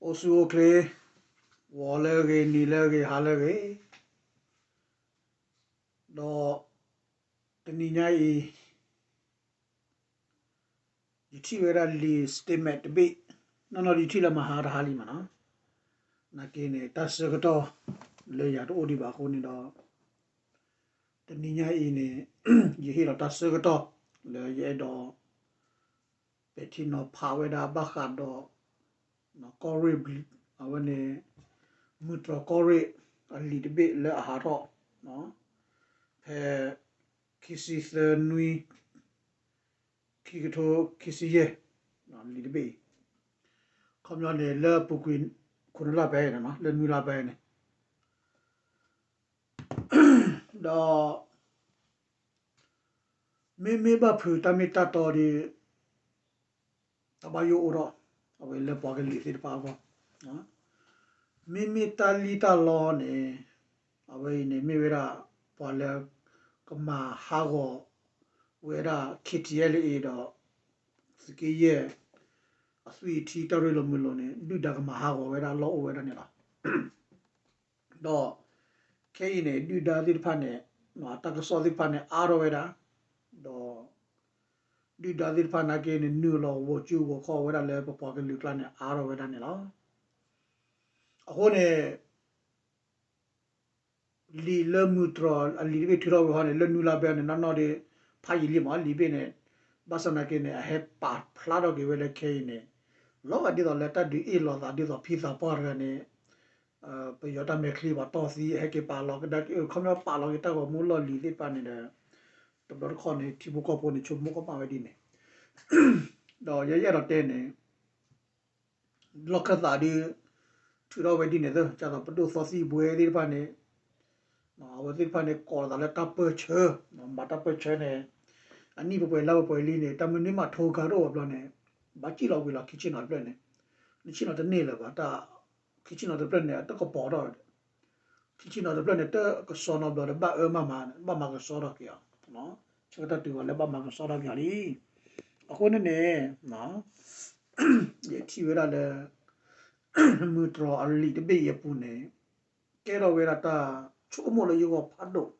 အိၣ်ဆူၣ်အိၣ်ချ့, ဂီၤလၢအဂ့ၤ, နံၤလၢအဂ့ၤ, ဟါလၢအဂ့ၤ, ဒီးတနံၤညါအံၤ ယထံၣ်ဝဲဒၣ်လံာ် statement တဘ့ၣ်, နီၢ်နီၢ်ဒ်ယထံၣ်လၢမဟါတဟါလံမးနီၤ, နာ်က့န့ၣ် တၢ်ဆၢကတီၢ်လၢယၤတအိၣ်ဒံးဘၣ်အဃိန့ၣ်ဒီး တနံၤညါအံၤန့ၣ် ယဟ့ၣ်လီၤတၢ်ဆၢကတီၢ်လၢယအဲၣ်ဒိး ပဲာ်ထံနီၤဖးဝဲဒၣ်ဘၣ်ဃးဒီး ကီၢ်ရ့ၣ် အဝဲန့ၣ် မုၢ်တြီၤကီၢ်ရ့ၣ်အလံာ်တဘ့ၣ်လၢအဟးထီၣ် ဖဲ ခံဆံသၢနွံ ခံကထိခံဆံယဲၢ် လံာ်တဘ့ၣ်အံၤ ခီပညီန့ၣ် လၢအပူၤကွံာ် ခိၣ်နၢ်လၢ်ဖဲအံၤန့ၣ် လၢနွံလၢ်ဖဲအံၤန့ၣ် ဒီး မ့မ့ၢ်ဘၣ်ဖုးတၢ်မ့ၢ်တၢ်တီဒီး တၢ်ဘၣ်ယိၣ်အိၣ်ထီၣ် အဝဲလၢပှၤကလုာ်သ့ၣ်တဖၣ်အဂီၢ်, မ့မ့ၢ်တၢ်လံၣ်တၢ်လီန့ၣ် အဝဲအံၤန့ၣ် မ့ၢ်ဝဲဒၣ် ပှၤလၢကမၤဟးဂီၤဝဲဒၣ် ခ့ထံအဲလ်အ့ဒီး သုးက့ယဲၢ် အသွံၣ်အထံတၢ်ရ့လိာ်မုာ်လိာ်န့ၣ် ဒုၣ်ဒါကမၤဟးဂီၤဝဲဒၣ်လီၢ်အိၣ်ဝဲဒၣ်န့ၣ်လီၤ. ဒီး ခဲအံၤန့ၣ် ဒုၣ်ဒါသ့ၣ်တဖၣ်န့ၣ် တၢ်ကစီၣ်သ့ၣ်တဖၣ်န့ၣ် အါထီၣ်ဝဲဒၣ်, ဒီး ဒုၣ်ဒါသ့ၣ်တဖၣ်နာ်က့န့ၣ် နုာ်လီၤဂီၤကၠူဂီၤခီၣ်ဝဲဒၣ်လၢပပှၤကလုာ်ကျါန့ၣ် အါထီၣ်ဝဲဒၣ်န့ၣ်လီၤ. အဃိန့ၣ် လံာ်လၢမုၢ်တြီၤအလံာ်တဘ့ၣ်ထုးထီၣ်ဝဲဟီန့ၣ် လၢနွံလါဘဲန့ၣ် နီၢ်နီၢ်ဒီး ဖးယံာ်လံမး လံာ်ဘ့ၣ်န့ၣ်, ဘၣ်ဆၣ်နာ်က့န့ၣ် အဟဲပာ်ဖျါထီၣ်က့ၤဝဲလၢခဲအံၤန့ၣ် လီၤဂာ်ဒ်သိးလၢတၢ်ဒုးအ့ၣ်လိာ်သးဒ်သိးဖံသးပှၢ်တဂၤန့ၣ် ပယီၤတၢ်မဲာ်ချံပှၤတီၢ်သံ အဟဲက့ၤပာ်လီၤကဒါက့ၤ ခီပညီပာ်လီၤက့ၤတၢ်ဂီၤမူလီၢ်လံၤသ့ၣ်တဖၣ်န့ၣ်ဒီး တဘျီတခီၣ်န့ၣ် ထံဖိကီၢ်ဖိန့ၣ် ဆိကမိၣ်ကမၣ်ဝဲဒ်န့ၣ်, ဒီးယဲယအဲၣ်ဒိးတဲန့ၣ် လီၢ်ခၢၣ်သးဒီး ထုးထီၣ်ဝဲဒ်န့ၣ်သ့ ဒ်သိးပဒိၣ်သီသံၣ်ဘှဲသ့ၣ်တဖၣ်န့ၣ် အဝဲသ့ၣ်တဖၣ်န့ၣ် ကိးလီၤသးလၢတၢ်ပၢၢ်ဆၢ, မၤတၢ်ပၢၢ်ဆၢန့ၣ် အနံၣ်ပှဲၤပှဲၤလါပှဲၤပှဲၤလံန့ၣ် တၢ်မနုၤမးထိဂၤတအိၣ်ဘၣ်ဘျီန့ၣ် ဘၣ်စံၣ်လီၤဝံၤလီၤခံဆ့ၣ်နီၤတဖျၢၣ်န့ၣ်, နဆ့ၣ်နီၤတန့ၢ်လၢၤဘၣ်, ခံဆ့ၣ်နီၤတဖျၢၣ်န့ၣ် အတကပီၤထီၣ် ခံဆ့ၣ်နီၤတဖျၢၣ်န့ၣ် တကစီနီဘျီဒီး ဘၣ်အၢမၤမၤ ဘၣ်မၤကစီထီၣ်က့ၤအီၤ, ဆၢကတီၢ်တုၤဝဲလၢဘၣ်မၤကစီထီၣ်က့ၤအီၤလံ. အဃိန့ၣ်န့ၣ် ယထံၣ်ဝဲဒၣ်လၢ မုၢ်တြီၤအလံာ်တဘ့ၣ်အံၤအပူၤန့ၣ် ကဲထီၣ်ဝဲဒၣ်တၢ်ဆိကမိၣ်လၢယဂီၢ်ဖးဒိၣ်,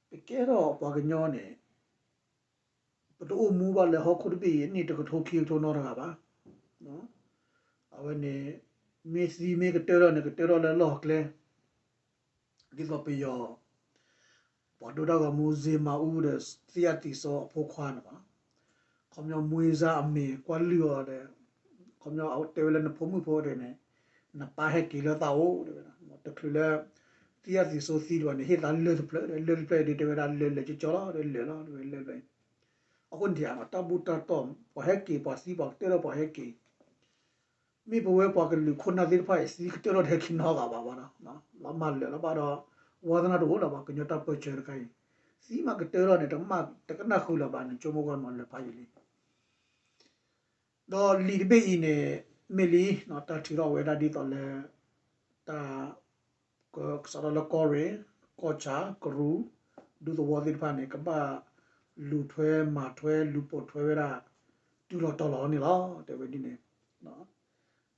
ပကဲထီၣ်ပှၤကညီန့ၣ် ပတအိၣ်မူဘၣ်လၢဟီၣ်ခိၣ်တဘ့ၣ်အံၤ အနံၣ်တကထိခံကထိနီတဂၤဘၣ်. အဝဲန့ၣ် မ့ၢ်သံမ့ၢ်ကတၢၢ်ထီၣ်န့ၣ် ကတၢၢ်ထီၣ်လၢလီၢ်ကျဲ ဒ်သိးပယီၤ ပှၤဒိတၢ်ဂီၤမူ ဇ့မၤအူဒီး သံအသံးစီအဖိခွါန့ၣ်ဘၣ်. ခီပညီမွေးစားအမေ ကွၢ်လုၢ်အီၤဒီး ခီပညီတဲဝဲလၢနဖိမုၣ်ဖိဒၣ်န့ၣ် နပၢ်ဟဲက့ၤလၢသးအိၣ်တဲဝဲဒၣ်. တချုးလၢ သံအသံးစီသံတဘၣ်န့ၣ် ဟ့ၣ်သးလၢၢ်တဖျၢၣ်ဒီး လၢၢ်တဖျၢၣ်ဒ်တဲဝဲဒၣ်လၢၢ်လၢာ်ကကၠီလီၤ ဒီးလၢာ်လီၤ တဲဝဲလၢာ်လၢာ်. အဃိန့ၣ် တၢ်ဘူၣ်တၢ်တီၢ် ပှၤဟဲက့ၤ ပှၤသံပှၤကတၢၢ်ထီၣ်ပှၤဟဲက့ၤ မ့ၢ်ပဝဲပှၤကလုာ်ခိၣ်နၢ်သ့ၣ်တဖၣ်အံၤ သံကတၢၢ်ထီၣ်တဟဲက့ၤနီတဂၤဘၣ်ဘၣ်ဒီး လီၤမၢ်လၢာ်လီၤဘၣ်ဒီး ဝါသနာတအိၣ်လၢၤဘၣ် ကညီတၢ်ပၢၢ်ဆၢတခါအံၤ သံမးကတၢၢ်ထီၣ်န့ၣ် တကနၣ်ဃုာ်လၢၤဘၣ်န့ၣ် ဆိကမိၣ်ကွၢ်မးလၢာ်ဖးယံာ်လံ. ဒီးလံာ်တဘ့ၣ်အံၤန့ၣ် မ့ၢ်လံ တၢ်ထုးထီၣ်ဝဲဒၣ်ဒ်သိးလၢ တၢ် ကစးထီၣ်လၢကီၢ်ရ့ၣ် ကီၢ်ဆၣ် ကရူၢ် ဒူသဝီသ့ၣ်တဖၣ်န့ၣ် ကဘၣ်လူၤထွဲမၤထွဲလူၤပိာ်ထွဲဝဲဒၣ် တုၤလီၤတီၤလီၤန့ၣ်လီၤ တဲဝဲဒ်န့ၣ်.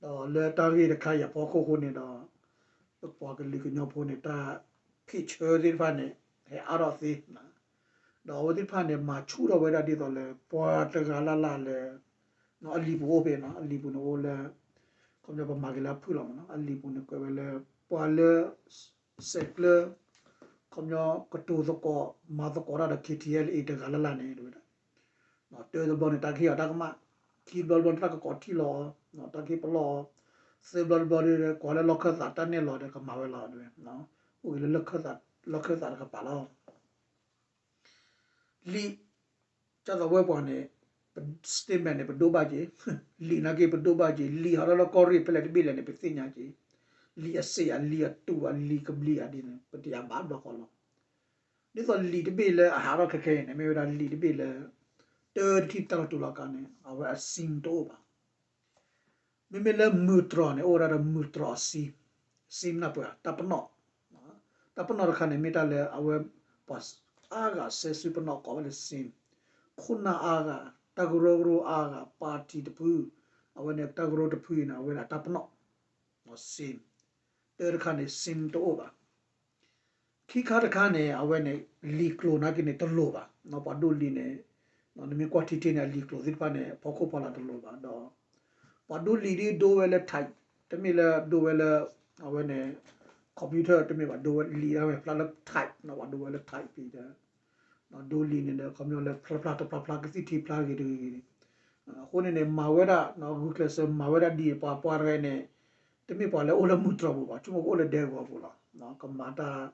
ဒီးလၢတၢ်ဂ့ၢ်တခါအံၤအဖီခိၣ်အဃိန့ၣ်ဒီး ပပှၤကလုာ်ကညီဖိန့ၣ် တၢ်ဖ့ၣ်ဆၢသ့ၣ်တဖၣ်န့ၣ် ဟဲအါထီၣ်သ့ ဒီးအဝဲသ့ၣ်တဖၣ်န့ၣ် မၤဆူၣ်ထီၣ်ဝဲဒၣ်ဒ်သိးလၢ ပှၤတဂၤလၢ်လၢ်လၢ အလံာ်ပူၤအိၣ်ဖဲ အလံာ်ပူၤန့ၣ်အိၣ်လၢ ခီပညီပမၤက့ၤလၢအဖုၣ်လီၤမးနီၤ အလံာ်ပူၤန့ၣ်ကွဲးဝဲလၢ ပှၤလၢ စဲးကျၢ ခီပညီကတိၤသကိး မၤသကိးတၢ်ဒီး ခ့ထံအဲလ်အ့ တဂၤလၢ်လၢ်န့ၣ် တဲဝဲဒၣ် တၢတဘျီန့ၣ် တၢ်ကဟ့ၣ်အီၤတၢ်ကမၣ်, ခံဘျီတဘျီန့ၣ် တၢ်ကကိးထံၣ်လီၤအီၤ, တၢ်ကဟ့ၣ်ပလီၢ်အီၤ, သၢဘျီတဘျီဒီး ကွၢ်လၢလီၢ်ခၢၣ်သးတၢ်နဲၣ်လီၤဒီးကမၤဝဲလီၤတဲဝဲ, အိၣ်က့ၤလၢ လီၢ်ခၢၣ်သးတကပၤလီၤ. လံာ် ကၢ်သးဝဲပှၤန့ၣ် statement န့ၣ် ပဒိးဘၣ်က့ၤ, လံာ်နာ်က့ပဒိးဘၣ်က့ၤ, လံာ်ဟးထီၣ်လၢကီၢ်ရ့ၣ်ဖဲလဲၣ်တဘ့ၣ်လဲၣ်န့ၣ် ပသ့ၣ်ညါက့ၤ, လံာ်အစ့ၣ်ဧါ, လံာ်အတူးဧါ, လံာ်ကဘျံးဧါဒ်န့ၣ် ပတယၤဘၣ်ဘျီဃီလီၤ. ဒ်သိးလံာ်တဘ့ၣ်လၢအဟးထီၣ်ခဲခဲအံၤန့ၣ် မ့ၢ်ဝဲဒၣ်လံာ်တဘ့ၣ်လၢ တၢတထံၣ်တၢ်လီၤတူာ်လီၤကာ်န့ၣ် အဝဲအစံတအိၣ်ဘၣ်. မ့မ့ၢ်လၢမုၢ်တြီၤန့ၣ် အိၣ်ဝဲဒၣ်ဒီးမုၢ်တြီၤအစံ, စံနၢ်ပၢၢ် တၢ်ပနီၣ်, တၢ်ပနီၣ်တခါန့ၣ် မ့ၢ်တၢ်လၢအဝဲ ပှၤအါဂၤစဲစုပနီၣ်ကိးဝဲလၢစံ, ခိၣ်နၢ်အါဂၤ, တၢ်ကရၢကရိအါဂၤ, ပၣ်တံၣ်တဖု, အဝဲန့ၣ်တၢ်ကရၢတဖုအံၤန့ၣ် အဝဲဒၣ်တၢ်ပနီၣ် SIM တၢတခါန့ၣ် SIM တအိၣ်ဘၣ်. ခံခါတခါန့ၣ် အဝဲန့ၣ် လံာ်ကျိၤနာ်က့န့ၣ် တလိၣ်ဘၣ်. ပှၤဒိလံာ်န့ၣ် နမ့ၢ်ကွၢ်ထံထံန့ၣ် အလံာ်ကျိၤသ့ၣ်တဖၣ်န့ၣ် အဖီခိၣ်ဖီလာ်တလိၣ်ဘၣ်ဒီး ပှၤဒိလံာ်ဒ်ဒိဝဲလၢ type တမ့ၢ်လၢဒိဝဲလၢ အဝဲန့ၣ် computer တမ့ၢ်ဘၣ် ဒိဝဲလံာ်ဒၣ်ဝဲဖျါလၢ type ပှၤဒိဝဲလၢ type ဒီး ဒိလံာ်န့ၣ်ဒီး ခီပညီလၢဖျါဖျါတဖျါဖျါကသံၣ်ထံဖျါဂ့ၤတဂ့ၤဂ့ၤန့ၣ် အဃိန့ၣ်န့ၣ် မၤဝဲဒၣ် ဂုာ်ကျဲးစၢးမၤဝဲဒၣ်ဒ်အံၤ ပှၤပှၤတဂၤန့ၣ် တမ့ၢ်ပှၤလၢအိၣ်လၢမုၢ်တြီၤပူၤဘၣ် ဆိကမိၣ်ကအိၣ်လၢဒဲကဝီၤပူၤလီၤ. ကမၤတၢ်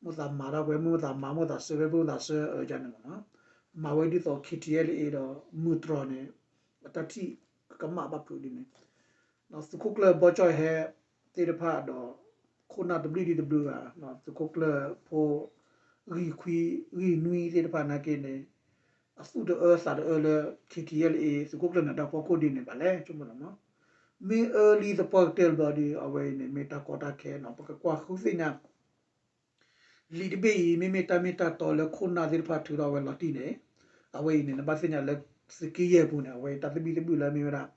မိၣ်သးမၤတၢ်ပှဲၤ မိၣ်သးမၤ မိၣ်သးစၢၤ ဖဲမိၣ်သးစၢၤအၢကန့ၣ်မး မၤဝဲဒ်သိး ခံထံၣ်အဲလ့အ့ဒီး မုၢ်တြီၤန့ၣ် အတၢ်ထံၣ်ကမၣ်ဘၣ်ဖုးဒ်န့ၣ် သုးခိၣ်ကျၢၢ်ဘီကၠီၣ်ဟဲသ့ၣ်တဖၣ်ဒီး ခိၣ်နၢ်တဘျုးဒံတဘျုးဂၤ သုးခိၣ်ကျၢၢ်ဖိ ဂံၢ်ခွံ ဂံၢ်နွံသ့ၣ်တဖၣ်နာ်က့န့ၣ် အသူၣ်တအၢသးတအၢလၢ ခံထံၣ်အဲလ့အ့ သုးခိၣ်ကျၢၢ်နၢၤဒါဖီခိၣ်ဒ်န့ၣ်ဘၣ်လဲၣ် ဆိကမိၣ်လီၤမး မ့ၢ်အၢလံသပှၢ်ကတၢၢ်တဘျီဒီး အဝဲအံၤန့ၣ် မ့ၢ်တၢ်ကီတၢ်ခဲနီၤ ပကကွၢ်ဃုသ့ၣ်ညါ လံာ်တဘ့ၣ်အံၤ မ့မ့ၢ်တၢ်မ့ၢ်တၢ်တီလၢခိၣ်နၢ်သ့ၣ်တဖၣ်ထုးထီၣ်ဝဲလီၤတံၢ်န့ၣ် အဝဲအံၤန့ၣ် နဘၣ်သ့ၣ်ညါလၢသုးက့ယဲၢ်ပူၤန့ၣ် အဝဲအံၤတၢ်သဘံၣ်သဘုၣ်လၢမ့ၢ်ဝဲဒၣ်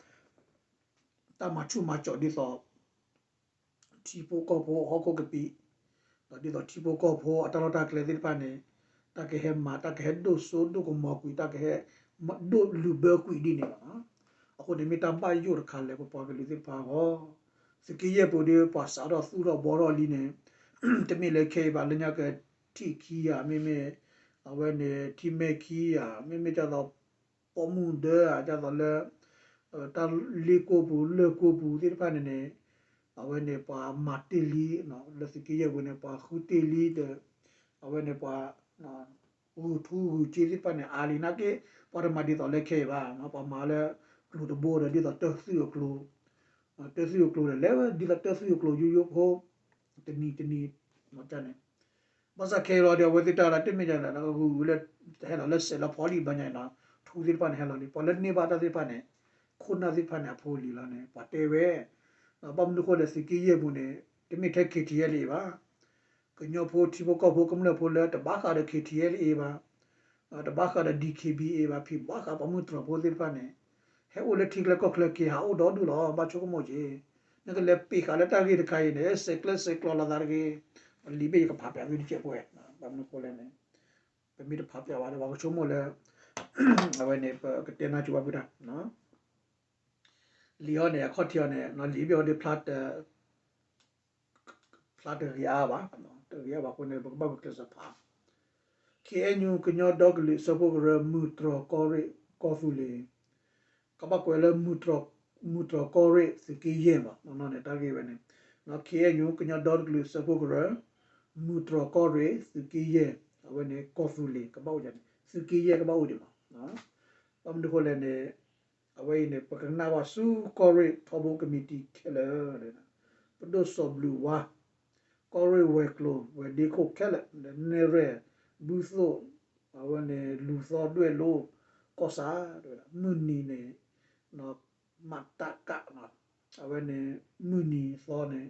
တၢ်မၤဆူၣ်မၤကၠီးဒ်သိး ထံဖိကီၢ်ဖိဟီၣ်ခိၣ်ကပံာ် ဒီးဒ်သိးထံဖိကီၢ်ဖိအတၢ်လီၢ်တၢ်ကျဲသ့ၣ်တဖၣ်န့ၣ် တၢ်ကဟဲမၤ တၢ်ကဟဲဒိၣ်စိဒိၣ်ကမီၤကွံာ် တၢ်ကဟဲဒိၣ်လုာ်ဘၢကွံာ်ဒ်န့ၣ်လီၤ. အဃိန့ၣ် မ့ၢ်တၢ်ဘၣ်ယိၣ်တခါလၢပပှၤကလုာ်သ့ၣ်တဖၣ်အဂီၢ် သုးက့ယဲၢ်ပူၤဒီး ပှၤစးထီၣ်သူၣ်ထီၣ်ဘှီထီၣ်လံန့ၣ် တမ့ၢ်လၢခဲအံၤဘၣ် လၢညါကထံၣ်ခံဂၤ မ့မ့ၢ် အဝဲန့ၣ် ထံမဲာ်ခံဂၤ မ့မ့ၢ်ဒ်သိး ပိာ်မုၣ်ဒၢဧါ ဒ်သိးလၢ တၢ်လ့ကိၢ်ပူၤ လၢၢ်ကိၢ်ပူၤသ့ၣ်တဖၣ်န့ၣ်န့ၣ် အဝဲန့ၣ်ပှၤမၤတ့ၢ်လံ လၢသုးက့ယဲၢ်ပူၤန့ၣ် ပှၤဃုတ့ၢ်လံဒီး အဝဲန့ၣ်ပှၤ ဂုာ်ထူဂုာ်က့သ့ၣ်တဖၣ်န့ၣ် အါလံနာ်က့ ပှၤတမၤဒ်သိးလၢခဲအံၤဘၣ် ပှၤမၤလၢကျိၤတဘိဒီး ဒ်သိးတၢ်သုးအကျိၤ တၢ်သုးအကျိၤဒီး လဲၤဝဲဒ်သိးတၢ်သုးအကျိၤယိယိဖိ တနံၤတနံၤ န့ၣ် ဘၣ်ဆၣ်ခဲအံၤလီၤဒီး အဝဲသ့ၣ်တၢ်လၢတမ့ၢ်ဒ်န့ၣ် ဂုာ်ဂုာ်လၢ ဟဲလီၤလၢစဲးလၢဖီလံဘျီညါအံၤနီၤ ထူသ့ၣ်တဖၣ်န့ၣ် ဟဲလီၤလံ ပှၤလၢန့ၢ်ဘၣ်တၢ်သ့ၣ်တဖၣ်န့ၣ် ခိၣ်နၢ်သ့ၣ်တဖၣ်န့ၣ် အဖိလံၤလီၤန့ၣ် ပှၤတဲဝဲ ဘၣ်မနုၤဃိလဲၣ် သုးက့ယဲၢ်ပူၤန့ၣ် တမ့ၢ်ထဲ ခံထံၣ်အဲလ့အ့ ဘၣ် ကညီဖိထံဖိကီၢ်ဖိကမျၢၢ်ဖိလၢတဘၣ်ဃးဒီး ခံထံၣ်အဲလ့အ့ ဘၣ် တဘၣ်ဃးဒီး ဒံၣ်ခ့ဘံအ့ ဘၣ် ဖံးဘၣ်ဃးပှၤမုၢ်တြီၤဖိသ့ၣ်တဖၣ်န့ၣ် ဟဲအိၣ်လၢထံကျဲကီၢ်ကျဲက့ၤဟးအိၣ်ဒီဒူၣ်လီၤ ဘၣ်ဆိကမိၣ်က့ၤ နကလဲၤပ့ၤဃာ်လၢတၢ်ဂ့ၢ်တခါအံၤန့ၣ် ဆဲးကျၢဆဲးကျိးလိာ်သးတဂ့ၤ လံာ်ဘ့ၣ်ယကဖးပၠးသုတကဲးဖိဝဲ ဘၣ်မနုၤဃိလဲၣ်န့ၣ် ပမ့ၢ်တဖးပၠးဘၣ်ဒီး ပှၤကဆိကမိၣ်လၢ အဝဲန့ၣ် ပကတဲနၢ်ကၠိဘၣ်ဖုတၢ် လံာ်အီၤန့ၣ် အခီၣ်ထံးအီၤန့ၣ် လံာ်ဘ့ၣ်အီၤဒ်ဖျါတ ဖျါတဂ့ၤအါဘၣ်, တဂ့ၤအါဘၣ်အဃိန့ၣ် ပကဘၣ်ဂုာ်ကျဲးစၢးဖး ခ့ၣ်အဲၣ်ယူၣ် ကညီဒီကလုာ်စၢဖှိၣ်ကရၢ မုၢ်တြီၤကီၢ်ရ့ၣ်ကီၢ်သူလ့ၤ, ကဘၣ်ကွဲးလၢ မုၢ်တြီၤကီၢ်ရ့ၣ် သုးက့ယဲၢ်မး နီၢ်နီၢ်န့ၣ် တၢ်ဂ့ၢ်ဝဲန့ၣ်, ခ့ၣ်အဲၣ်ယူၣ် ကညီဒီကလုာ်စၢဖှိၣ်ကရၢ မုၢ်တြီၤကီၢ်ရ့ၣ် သုးက့ယဲၢ် အဝဲန့ၣ် ကီၢ်သူလ့ၤ ကဘၣ်အိၣ်န့ၣ် သုးက့ယဲၢ်ကဘၣ်အိၣ်ဒံးမး, ဘၣ်မနုၤဃိလဲၣ်န့ၣ် အဝဲအံၤန့ၣ် ပကနၣ်ဘၣ်ဆူကီၢ်ရ့ၣ်ထီဘိကမံးတံာ်ခဲလၢာ်, ပဒိၣ်စီၤဘျုးဝါ, ကီၢ်ရ့ၣ်ဝဲၤကျိၤ ဝဲၤဒ့ခိၣ်ခဲလၢာ်, နဲၣ်ရွဲၣ် ဘုသိၣ်, အဝဲန့ၣ် လူၤသီဒွဲၣ်လိၤ ကီၢ်ဆၣ်, မုၢ်နံၤန့ၣ် မတကး, အဝဲန့ၣ် မုၢ်နံၤသီန့ၣ်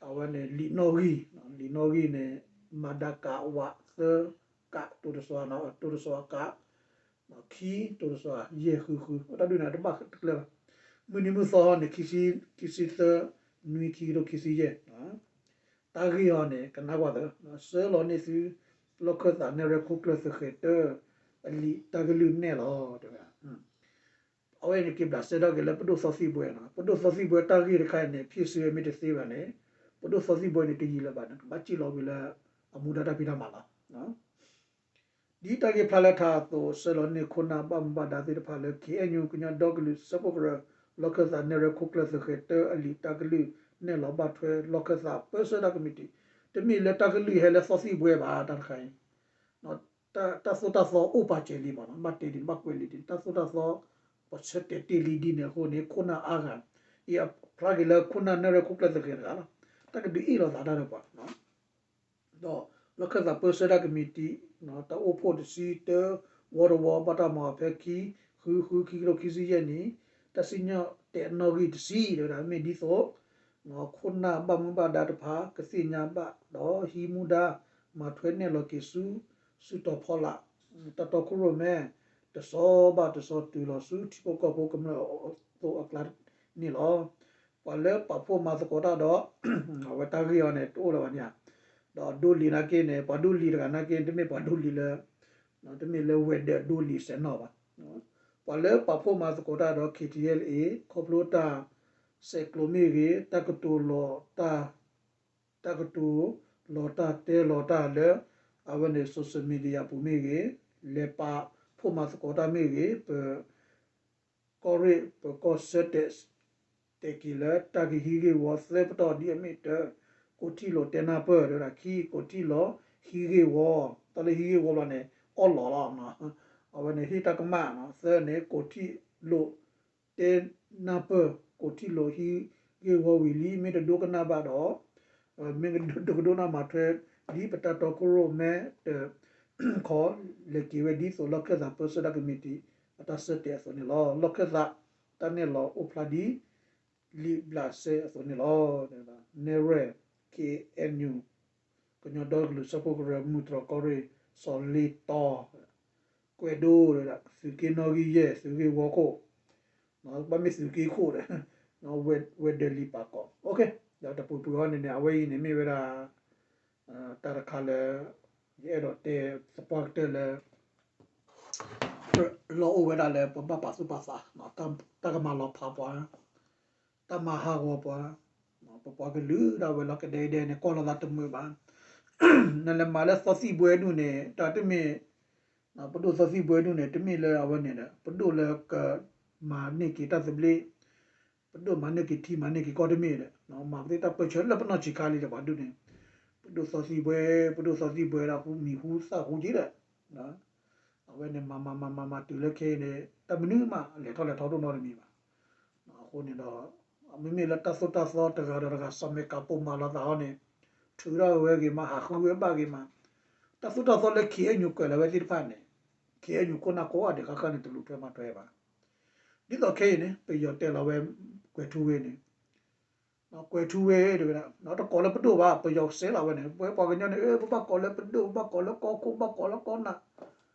အဝဲန့ၣ် လံာ်နီၣ်ဂံၢ်, လံာ်နီၣ်ဂံၢ်န့ၣ် မဒါကးဝးသၢကး တိၤတစီၤ, တိၤတစီၤကး, ခံ တိၤတစီၤယဲၢ်ဃုဃု, တၢ်ဒုးန့ၣ် တဘၣ်တကျၢၤဘၣ်, မုၢ်နံၤမုၢ်သီန့ၣ် ခံဆံသၢ နွံ ခံကထိခံဆံယဲၢ်, တၢ်ဂ့ၢ်အီၤန့ၣ် ကနၣ်ကွၢ်သၢ, ဆှၢလီၤန့ၢ်သု လီၢ်ခၢၣ်သးနဲၣ်ရွဲၣ်ခိၣ်ကျၢၢ်သုးဃဲၤတၢ အလံာ်တၢ်ကလုၢ်နဲၣ်လီၤ တဲဝဲ အဝဲန့ၣ်က့ၤဘျးစဲထီၣ်က့ၤလၢပဒိၣ်သီသံၣ်ဘှဲနီၤ, ပဒိၣ်သီသံၣ်ဘှဲတၢ်ဂ့ၢ်တခါအံၤန့ၣ် ဖ့ၣ်ဆူအမ့ၢ်တသ့ဘၣ်န့ၣ်, ပဒိၣ်သီသံၣ်ဘှဲန့ၣ်တယံာ်လၢၤဘၣ်န့ၣ် ကဘၣ်စံၣ်လီၤဝံၤလၢ အမူဒါတၢ်ဖံးတၢ်မၤလီၤ. ဒ်တၢ်ဂ့ၢ်ဖျါလၢထးအသိး ဆှၢလီၤန့ၢ်ခိၣ်နၢ်ဘၣ်မူဘၣ်ဒါသ့ၣ်တဖၣ်လၢ ခ့ၣ်အဲၣ်ယူၣ် ကညီဒီကလုာ်စၢဖှိၣ်ကရၢ လီၢ်ခၢၣ်သးနဲၣ်ရွဲၣ်ခိၣ်ကျၢၢ်သုးဃဲၤတၢ အလံာ်တၢ်ကလုၢ်နဲၣ်လီၤဘၣ်ထွဲ လီၢ်ခၢၣ်သးပၢဆှၢတၢ်ကမံးတံာ်, တမ့ၢ်လၢတၢ်ကလုၢ်ဟဲလၢသီသံၣ်ဘှဲဘၣ် တၢ်တခါအံၤ တၢ်သိၣ်တၢ်သီအိၣ်ပာ်စဲၤလံမး, ဘၣ်တဲဒ်န့ၣ် ဘၣ်ကွဲးလံဒ်န့ၣ် တၢ်သိၣ်တၢ်သီ ပှၤဆၢတဲာ်တ့ၢ်လံဒ်န့ၣ်အဃိန့ၣ် ခိၣ်နၢ်အါဂၤ အံၤအဖျါက့ၤလၢခိၣ်နၢ်နဲၣ်ရွဲၣ်ခိၣ်ကျၢၢ်သုးဃဲၤတဂၤလီၤ, တၢ်ကဒုးအ့ၣ်လိာ်သးတၢ်ဒီးပှၤ ဒီးလီၢ်ခၢၣ်သးပၢဆှၢတၢ်ကမံးတံာ် တၢ်အိၣ်ဖှိၣ်တဆံတၢ ဝီတဝီ ဘၣ်တၢ်မၤအီၤဖဲခံ ဃုဃု ခံကထိခံဆံယဲၢ်နံၣ် တၢ်စံၣ်ညီၣ်တဲာ်နီၣ်ဂံၢ်တဆံ တဲဝဲဒၣ် မ့ၢ်ဒ်သိး ခိၣ်နၢ်ဘၣ်မူဘၣ်ဒါတဖၣ် ကသ့ၣ်ညါဘၣ်ဒီးဟံးမူဒါ မၤထွဲနဲၣ်လီၤက့ၤဆူ စုတီၤဖီလာ် တၢ်တီခိၣ်ရိၣ်မဲ တဆီဘၣ်တဆီတုၤလီၤဆူထံဖိကီၢ်ဖိကမျၢၢ်အသိးအကျါန့ၣ်လီၤ. ပှၤလၢပာ်ဖှိၣ်မၤသကိးတၢ်ဒီး အဝဲတၢ်ဂ့ၢ်အံၤန့ၣ် တအိၣ်လၢၤဘၣ်န့ၣ်ဧါ, ဒီးဒိလံာ်နာ်က့န့ၣ် ပှၤဒိလံာ်တဂၤနာ်က့ တမ့ၢ်ပှၤဒိလံာ်လၢ တမ့ၢ်လၢဝဲၤဒၢးဒိလံာ်စဲးနီၣ်ဘၣ်. ပှၤလၢပာ်ဖှိၣ်မၤသကိးတၢ်ဒီး ခ့ထံအဲလ်အ့ ခီဖျိတၢ်ဆဲးကျိးမ့ၢ်ဂ့ၤ, တၢ်ကတိၤလီၤတၢ် တၢ်ကတိၤလီၤတၢ်တဲလီၤတၢ်လၢ အဝဲန့ၣ် social media ပူၤမ့ၢ်ဂ့ၤ, လဲၤပာ်ဖှိၣ်မၤသကိးတၢ်မ့ၢ်ဂ့ၤ, ပ ကီၢ်ရ့ၣ် ပကီၢ်ဆၢတဲာ် တဲာ်က့ၤလၢတၢ်ကဟံးဂ့ၢ်ဝီသၢပတီၢ်ဒ်အမ့ၢ်တၢ ကိးထံၣ်လိာ်တဲနၢ်ပၢၢ် တဲဝဲဒၣ် ခံ ကိးထံၣ်လိာ်ဟံးဂ့ၢ်ဝီ, တၢ်လၢဟံးဂ့ၢ်ဝီဘျီန့ၣ် အီၣ်လီၤလီၤ, အဝဲန့ၣ်ဟ့ၣ်တၢ်ကမၣ်, သၢန့ၣ် ကိးထံၣ်လိာ်တဲနၢ်ပၢၢ်, ကိးထံၣ်လိာ်ဟံးဂ့ၢ်ဝီဝံၤလံ မ့ၢ်တဒိကနၣ်ဘၣ်ဒီး မ့ၢ်တဒိကနၣ်မၤထွဲ ဒ်ပတၢ်တီခိၣ်ရိၣ်မဲတခီ လဲၤက့ၤဝဲဒ်သိးလီၢ်ခၢၣ်သးပၢဆှၢတၢ်ကမံးတံာ် အတၢ်ဆၢတဲာ်အသိးန့ၣ်လီၤ. လီၢ်ခၢၣ်သးတၢ်နဲၣ်လီၤအိၣ်ဖျါဒ် လံာ်ဘျးစဲအသိးန့ၣ်လီၤ. နဲၣ်ရဲၣ် ခ့အဲၣ်ယူၣ် ကညီဒီကလုာ်စၢဖှိၣ်ကရၢ မုၢ်တြီၢ်ကီၢ်ရ့ၣ် စီၤလ့တီ ကွဲးဒိဝဲဒၣ် သုးက့နီၣ်ဂံၢ်ယဲၢ် သုးဂ့ၢ်ဝီခိၣ်, ဘၣ်မ့ၢ်သုးက့ခိၣ်ဒီး ဝဲၤဒၢးလံာ်ပာ်ကီး, ဒီးတပူၤပူၤဃီန့ၣ်န့ၣ် အဝဲအံၤန့ၣ်မ့ၢ်ဝဲဒၣ် တၢ်တခါလၢ ယအဲၣ်ဒိးတဲသပှၢ်ကတၢၢ်လၢ လီၤအိၣ်ဝဲဒၣ်လၢပဘၣ်ပာ်သူၣ်ပာ်သး တၢ်ကမၤလီၤဖးပှၤ တၢ်မၤဟးဂီၤပှၤ, ပပှၤကလုာ်ဒၣ်ဝဲလီၤကဒဲကဒဲန့ၣ် ကွၢ်လိာ်သးတမုာ်ဘၣ်. နလဲၤမၤလၢသီသံၣ်ဘှဲဒူၣ်န့ၣ် တၢ်တမ့ၢ် ပဒိၣ်သီသံၣ်ဘှဲဒူၣ်န့ၣ် တမ့ၢ်လၢအဝဲန့ၣ်ဒီး ပဒိၣ်လၢကမၤန့ၢ်က့ၤတၢ်သဘျ့, ပဒိၣ်မၤန့ၢ်က့ၤထံမၤန့ၢ်က့ၤကီၢ်တမ့ၢ်ဒီး မၤပသ့ၣ်တၢ်ပၢၢ်ဆၢလၢပနီၢ်ဆံးခါလံဒီးပှၤဒူၣ်န့ၣ် ပဒိၣ်သီသံၣ်ဘှဲ ပဒိၣ်သီသံၣ်ဘှဲဒၣ်ဟူမံၤဟူသၣ်ဟူက့ဒီး အဝဲန့ၣ်မၤမၤမၤမၤမၤတုၤလၢခဲအံၤန့ၣ် တၢ်မနုၤမးလဲၤထီၣ်လဲၤထီဒိၣ်နီတမံၤဘၣ်. အဃိန့ၣ်ဒီး မ့မ့ၢ်လၢတၢ်သိၣ်တၢ်သီတဂၤဒီးတဂၤ စီၤမဲာ်ကးပိာ်မၤလိာ်သးအီၤန့ၣ် ထုးထီၣ်ဝဲဂ့ၤမး ဟးဃုဝဲဘၣ်ဂ့ၤမး, တၢ်သိၣ်တၢ်သီလၢ ခ့အဲၣ်ယူၣ် ကွဲးလီၤဝဲသ့ၣ်တဖၣ်န့ၣ် ခ့အဲၣ်ယူၣ် ခိၣ်နၢ်ကိးဂၤဒဲးဃၣ်ဃၣ်န့ၣ် တလူၤထွဲမၤထွဲဘၣ်. ဒ်သိးခဲအံၤန့ၣ် ပယီၤတဲလီၤဝဲ ကွဲၤထူဝ့န့ၣ် ကွဲၤထူဝ့ တဲဝဲဒၣ် တကိးလၢပဒိၣ်ဘၣ် ပယီၤစဲးလီၤဝဲန့ၣ် ပဝဲပှၤကညီန့ၣ် ပဘၣ်ကိးလၢပဒိၣ် ပဘၣ်ကိးလၢကီၢ်ခိၣ် ဘၣ်ကိးလၢကီၢ်နၢ်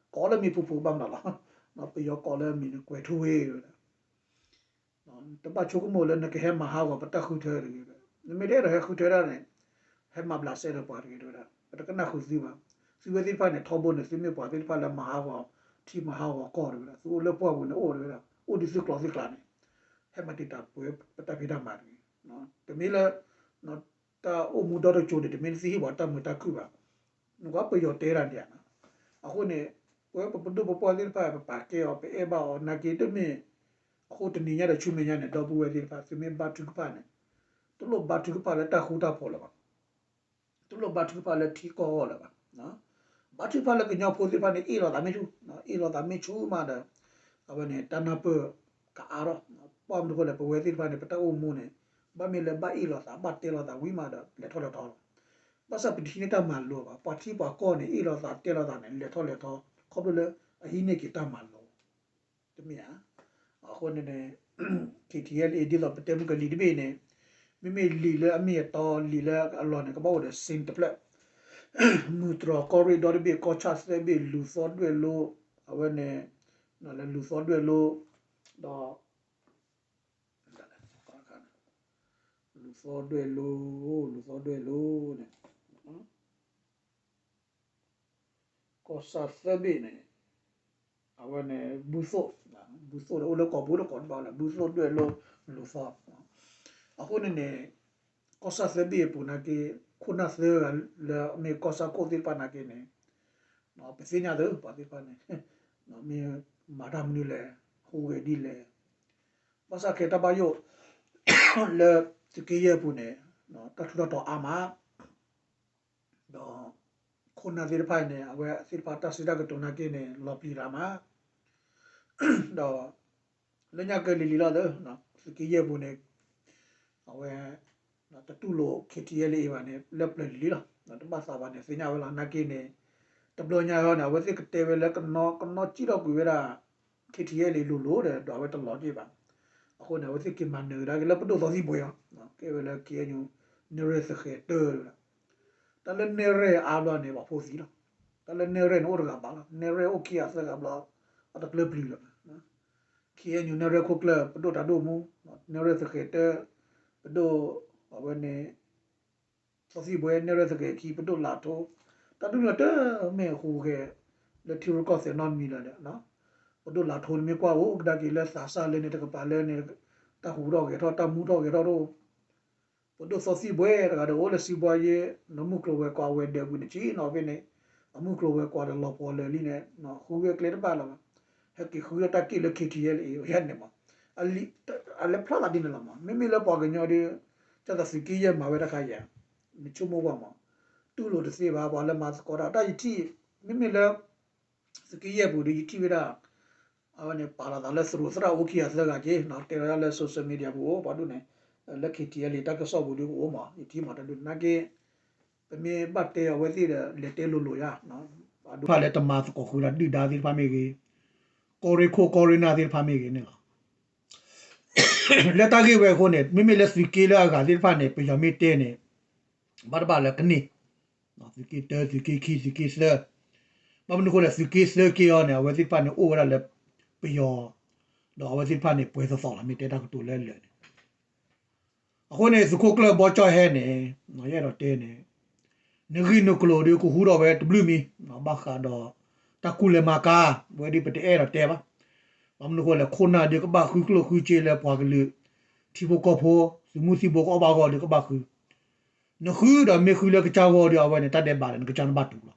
ကိးလၢမံၤပူၤပူၤဘၣ်မနုၤလီၤ. ပယီၤကိးလၢမံၤန့ၣ် ကွဲၤထူဝ့ တဲဝဲဒၣ် တဘၣ်ဆိကမိၣ်လၢနကဟဲမၤဟးဂီၤပတၢ်ဃုထၢတဂ့ၤ. နမ့ၢ်တအဲၣ်ဒိးဟဲဃုထၢဒၣ်န့ၣ် ဟဲမၤဘျးစဲဒီးပှၤတဂ့ၤတဲဝဲဒၣ်. ပတကနၣ်ဃုာ်သုဘၣ်. သုဝဲသ့ၣ်တဖၣ်န့ၣ် ထီဘိန့ၣ် သုမ့ၢ်ပှၤသ့ၣ်တဖၣ်လၢမၤဟးဂီၤထံမၤဟးဂီၤကီၢ်တဲဝဲဒၣ်. သုအိၣ်လၢပှၢ်ပူၤန့ၣ်အိၣ်တဲဝဲဒၣ်. အိၣ်ဒ်သုကျိၤသုကျဲန့ၣ် ဟဲမၤတံာ်တာ်ပှဲၤပတၢ်ဖံးတၢ်မၤတဂ့ၤ. တမ့ၢ်လၢ တၢ်အိၣ်မူဒီတကၠိၤန့ၣ် တမ့ၢ်လၢသုဟ့ၣ်ပှၤတၢ်မုာ်တၢ်ခုၣ်ဘၣ်. နကွၢ်ပယီၤတဲဒၣ်န့ၣ်ဧါ. အဃိန့ၣ် ပဝဲပပဒိၣ်ပပှၢ်သ့ၣ်တဖၣ် ပပာ်ကဲအီၤ ပအဲၣ်ဘၣ်အီၤ နာ်က့တမ့ၢ် အဃိတနံၤညါဒီးဆူမဲာ်ညါန့ၣ် ဒီပုၢ်ဝဲၢ်သ့ၣ်တဖၣ် သုမ့ၢ်ဘါထုကဖၣ်န့ၣ် တလိၣ်ဘါထုကဖၣ်လၢတၢ်ဃူတၢ်ဖိးလၢၤဘၣ်. တလိၣ်ဘါထုကဖၣ်လၢထံကီၢ်အဂီၢ်လၢၤဘၣ်. ဘါထုကဖၣ်လၢကညီဖိသ့ၣ်တဖၣ်န့ၣ် အ့ၣ်လိာ်သးမ့ၢ်ဆူၣ်, အ့ၣ်လိာ်သးမ့ၢ်ဆူၣ်မးဒီး အဝဲန့ၣ် တၢ်နၢ်ပၢၢ်ကအါထီၣ်. ပှၢ်မနုၤဃိလဲၣ် ပဝဲသ့ၣ်တဖၣ်န့ၣ် ပတၢ်အိၣ်မူန့ၣ် ဘၣ်မ့ၢ်လၢဘၣ်အ့ၣ်လိာ်သး ဘၣ်တဲလိာ်သးဝံၤမးဒီး လဲၤထီၣ်လဲၤထီလီၤ. ဘၣ်ဆၣ်ပတဟံးန့ၢ်တၢ်မၤလိာ်ဘၣ်. ပှၤထံပှၤကီၢ်န့ၣ် အ့ၣ်လိာ်သးတဲလိာ်သးန့ၣ် လဲၤထီၣ်လဲၤထီ ခီဖျိလၢအဟံးန့ၢ်က့ၤတၢ်မၤလိာ် တမ့ၢ်ဧါ. အဃိန့ၣ်န့ၣ် ခ့ထံအဲလ်အ့ ဒ်သိးပတဲမုၢ်ကလံၤတဘ့ၣ်န့ၣ် မ့မ့ၢ်လံာ်လၢအမ့ၢ်အတီ လံာ်လၢအလီၢ်န့ၣ် ကဘၣ်အိၣ်ဒီးစ့တဖျၢၣ် မုၢ်တြီၢ်ကီၢ်ရ့ၣ်ဒီတဘ့ၣ် ကီၢ်ဆၣ်သၢဘ့ၣ် လူၤသီဒွဲၣ်လိ အဝဲန့ၣ် လူၤသီဒွဲၣ်လိ ဒီး လူၤသီဒွဲၣ်လိ လူၤသီဒွဲၣ်လိန့ၣ် ကီၢ်ဆၣ်သၢဘ့ၣ်န့ၣ် အဝဲန့ၣ် ဘူသိၣ် ဘူသိၣ်န့ၣ် အိၣ်လၢကီၢ်ပူၤတကီၢ်တဘၣ်လၢ ဘူသိၣ်ဒွဲၣ်လိ လူၤသီ အဃိန့ၣ်န့ၣ် ကီၢ်ဆၣ်သၢဘ့ၣ်အပူၤနာ်က့ ခိၣ်နၢ်သၢဂၤလၢအမ့ၢ်ကီၢ်ဆၣ်ခိၣ်သ့ၣ်တဖၣ်နာ်က့န့ၣ် ပသ့ၣ်ညါသ့ ပှၤသ့ၣ်တဖၣ်န့ၣ် မ့ၢ်မၤတၢ်မနုၤလဲၣ် ဟူးဂဲၤဒ်လဲၣ် ဘၣ်ဆၣ်ခဲတၢ်ဘၣ်ယိၣ် လၢသုးက့ယဲၢ်အပူၤန့ၣ် တၢ်ထူးတၢ်တီၤအါမး ဒီး ခိၣ်နၢ်သ့ၣ်တဖၣ်န့ၣ် အဝဲသ့ၣ်တဖၣ်တၢ်စံးတၢ်ကတိၤနာ်က့န့ၣ် လီၤပျံၤရၤမး ဒီး လၢညါကဲလံၤလံၤလီၤသၢ သုးက့ယဲၢ်ပူၤန့ၣ် အဝဲ တတူၢ်လိာ် ခ့ထံအဲလ်အ့ ဘၣ်န့ၣ် လၢပျၢၤလံၤလံၤလီၤ တဘၣ်သးဘၣ်န့ၣ် သ့ၣ်ညါဝဲလီၤ နာ်က့န့ၣ် တဘျီညါအံၤန့ၣ် အဝဲသ့ၣ်ကတဲဝဲလၢကနီ ကနီကံၣ်ထီၣ်ကွံာ်ဝဲဒၣ် ခ့ထံအဲလ်အ့ လိၤလိၤဒီး ဒီးအဝဲတလီၤက့ၤဘၣ် အဃိန့ၣ် အဝဲသ့ၣ်က့ၤမၤနၢၤကဒါက့ၤလၢပဒိၣ်သီသံၣ်ဘှဲအီၤ ကဲဝဲလၢ ခ့အဲၣ်ယူၣ် နဲၣ်ရဲၣ်သဃဲးတၢၢ်ဝဲဒၣ် တၢ်လၢနဲၣ်ရဲၣ်အါဘျီန့ၣ် ပှၤဖိသံလီၤ တၢ်လၢနဲၣ်ရဲၣ်န့ၣ်အိၣ်တဂၤဘၣ်လီၤ နဲၣ်ရဲၣ်အိၣ်ခံဂၤသၢဂၤဘျီ အတကျၢၤပျုၤလၢၤဘၣ်. ခ့ၣ်အဲၣ်ယူၣ် နဲၣ်ရွဲၣ်ခိၣ်ကျၢၢ် ပဒိၣ်တၢ်ဒိၣ်မူ, နဲၣ်ရွဲၣ်သဃဲၤတၢ, ပဒိၣ်, အဝဲန့ၣ် သီသံၣ်ဘှဲ နဲၣ်ရွဲၣ်သဃဲၤခံ ပဒိၣ်လးထိ, တၢ်ဒုးန့ၣ်တမ့ၢ်ဟူးဂဲၤ လၢထံရူၢ်ကီၢ်သဲးနီတမံၤလၢၤဒီး ပဒိၣ်လးထိန့ၣ်မ့ၢ်ကွၢ်အိၣ်ကဒါက့ၤလၢသးစၢ်လၢန့ၣ် တကပၤလၢန့ၣ် တၢ်ဟူးထီၣ်ဂဲၤထီၣ် တၢ်မူထီၣ်ဂဲၤထီၣ်တအိၣ် ပဒိၣ်သီသံၣ်ဘှဲတဂၤဒီးအိၣ်လၢစံဘှါယ့ နမုၢ်ကျိၤဝဲၤကွာ်ဝဲၤဒၢးပူၤန့ၣ် ဆ့ၣ်နီၤဖဲန့ၣ် အမုၢ်ကျိၤဝဲၤကွာ်ဒီးလီၤပှီၤလၢာ်လံန့ၣ် ဃုဝဲကျဲတဘၣ်လၢၤဘၣ်. ဟဲက့ၤဃုဒီးတၢ်က့ၢ်လၢ ခ့ၣ်ထံၣ်အဲၣ်လၣ်အံၤ ယဲန့ၣ်မး အလဲၤဖျါသးဒ်န့ၣ်လီၤမး. မ့မ့ၢ်လၢပှၤကညီဒီး ကၢ်သးသုးက့ယဲၢ်မၤဝဲတခါယဲၢ် နဆိကမိၣ်ကွၢ်မး တူၢ်လိာ်တသ့ဘၣ် ပှၤလၢမၤသကိးတၢ် တၢ်ယထံၣ် မ့မ့ၢ်လၢ သုးက့ယဲၢ်ပူၤဒီး ယထံၣ်ဝဲဒၣ် အဝဲန့ၣ် ပာ်လီၤသးလၢသရူးသရၣ်အိၣ်ခံဂၤသၢဂၤက့ၤ တဲဝဲဒၣ်လၢ social media ပူၤအိၣ် ပှၤဒိၣ်န့ၣ် လၢ ခ့ၣ်ထံၣ်အဲၣ်လၣ် တၢ်ကစီၣ်ပူၤဒီးကအိၣ်မး ယထံၣ်မးတၢ်ဒုးနာ်က့ ပမ့ၢ်ဘၣ်တဲအဝဲသ့ၣ်ဒီး လဲၤတဲလိၤလိၤယါ ပှၤဒိၣ်တဖၣ်လၢတမၤသကိးဃုာ်ဒီးဒုၣ်ဒါသ့ၣ်တဖၣ်မ့ၢ်ဂ့ၤ ကီၢ်ရ့ၣ်ခိၣ်ကီၢ်ရ့ၣ်နၢ်သ့ၣ်တဖၣ်မ့ၢ်ဂ့ၤန့ၣ်လီၤ. လၢတၢ်ဂ့ၢ်ဝဲအဃိန့ၣ် မ့မ့ၢ်လၢသုးက့လၢအဂၤသ့ၣ်တဖၣ်န့ၣ် ပယီၤမ့ၢ်တဲန့ၣ် ဘၣ်တဘၣ်လၢကန့ၢ် သုးက့တၢ သုးက့ခံ သုးက့သၢ ဘၣ်မနုၤအဃိလဲၣ် သုးက့သၢက့အီၤန့ၣ် အဝဲသ့ၣ်တဖၣ်န့ၣ်အိၣ်ဝဲဒၣ်လၢပယီၤ ဒီးအဝဲသ့ၣ်တဖၣ်န့ၣ် ပှဲၤသီသီလီၤ မ့ၢ်တဲတၢ်ကတိၤလၢအလၢာ်န့ၣ် အဃိန့ၣ် သုးခိၣ်ကျၢၢ်ဘီကၠီၣ်ဟဲန့ၣ် ယအဲၣ်ဒိးတဲန့ၣ် နဂ့ၢ်နကျိၤဒီးကဟူထီၣ်ဝဲတဘျုးမံၤ ဘၣ်ဃးဒီး တၢ်ကူၣ်လဲၤမၤကၤ ဝဲဒ်ပတအဲၣ်ဒိးတဲဘၣ်. ဘၣ်မနုၤအဃိလဲၣ် ခိၣ်နၢ်ဒီးကဘၣ်ဃုကျိၣ်ဃုစ့လၢပှၤကလုာ် ထံဖိကီၢ်ဖိ သုးမုၢ်သံၣ်ဘိကအီၣ်ဘၣ်အဂီၢ်ဒီးကဘၣ်ဃု နဃုဒီးမ့ၢ်ဃုလၢကစၢ်ဂီၢ်ဒီး အဝဲန့ၣ် တၢ်ဒဲးဘးဒီးနကစၢ်နဘၣ်တူၢ်လီ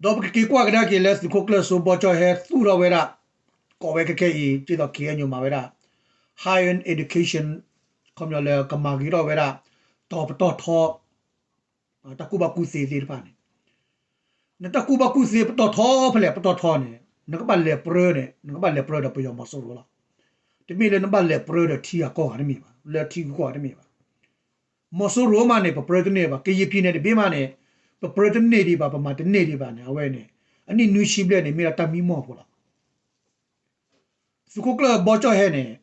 ၤ. ဒီးပကက့ၤကွၢ်ကဒါက့ၤလၢသုးခိၣ်ကျၢၢ်စီၤဘီကၠီၣ်ဟဲသူၣ်ထီၣ်ဝဲဒၣ် ကိးဝဲခဲခဲအံၤ ဒ်သိး ခ့ၣ်အဲၣ်ယူၣ် မၤဝဲဒၣ် higher education ခီပညီလၢကမၤဂ့ၤထီၣ်ဝဲဒၣ် တီၤပတီၢ်ထီ တၢ်ကူၣ်ဘၣ်ကူၣ်သ့သ့ၣ်တဖၣ်န့ၣ် နတၢ်ကူၣ်ဘၣ်ကူၣ်သ့ပတီၢ်ထီဖဲလဲၣ် ပတီၢ်ထီန့ၣ် နကဘၣ်လဲၤပြၢန့ၣ် နကဘၣ်လဲၤပြၢဒီးပယီၤမီၤစိရိၤလီၤ. တမ့ၢ်လၢနဘၣ်လဲၤပြၢဒီးထံဂၤကီၢ်ဂၤတမ့ၢ်ဘၣ် လၢထံဂုၤကီၢ်ဂၤတမ့ၢ်ဘၣ်. မီၤစိရိၤမးန့ၣ် ပပြၢတန့ၢ်ဘၣ် ကယံာ်ဖံးန့ၣ်တဘ့ၣ်မးန့ၣ် ပပြၢတန့ၢ်ဒံးဘၣ် ပမၤတန့ၢ်ဒံးဘၣ်န့ၣ် အဝဲန့ၣ် အနံၣ်နွံဆံဘျဲၣ်န့ၣ် မ့ၢ်ဒၣ်တၢ်မံမီၢ်ဖိလီၤ. သုးခိၣ်ကျၢၢ်ဘီကၠီၣ်ဟဲန့ၣ်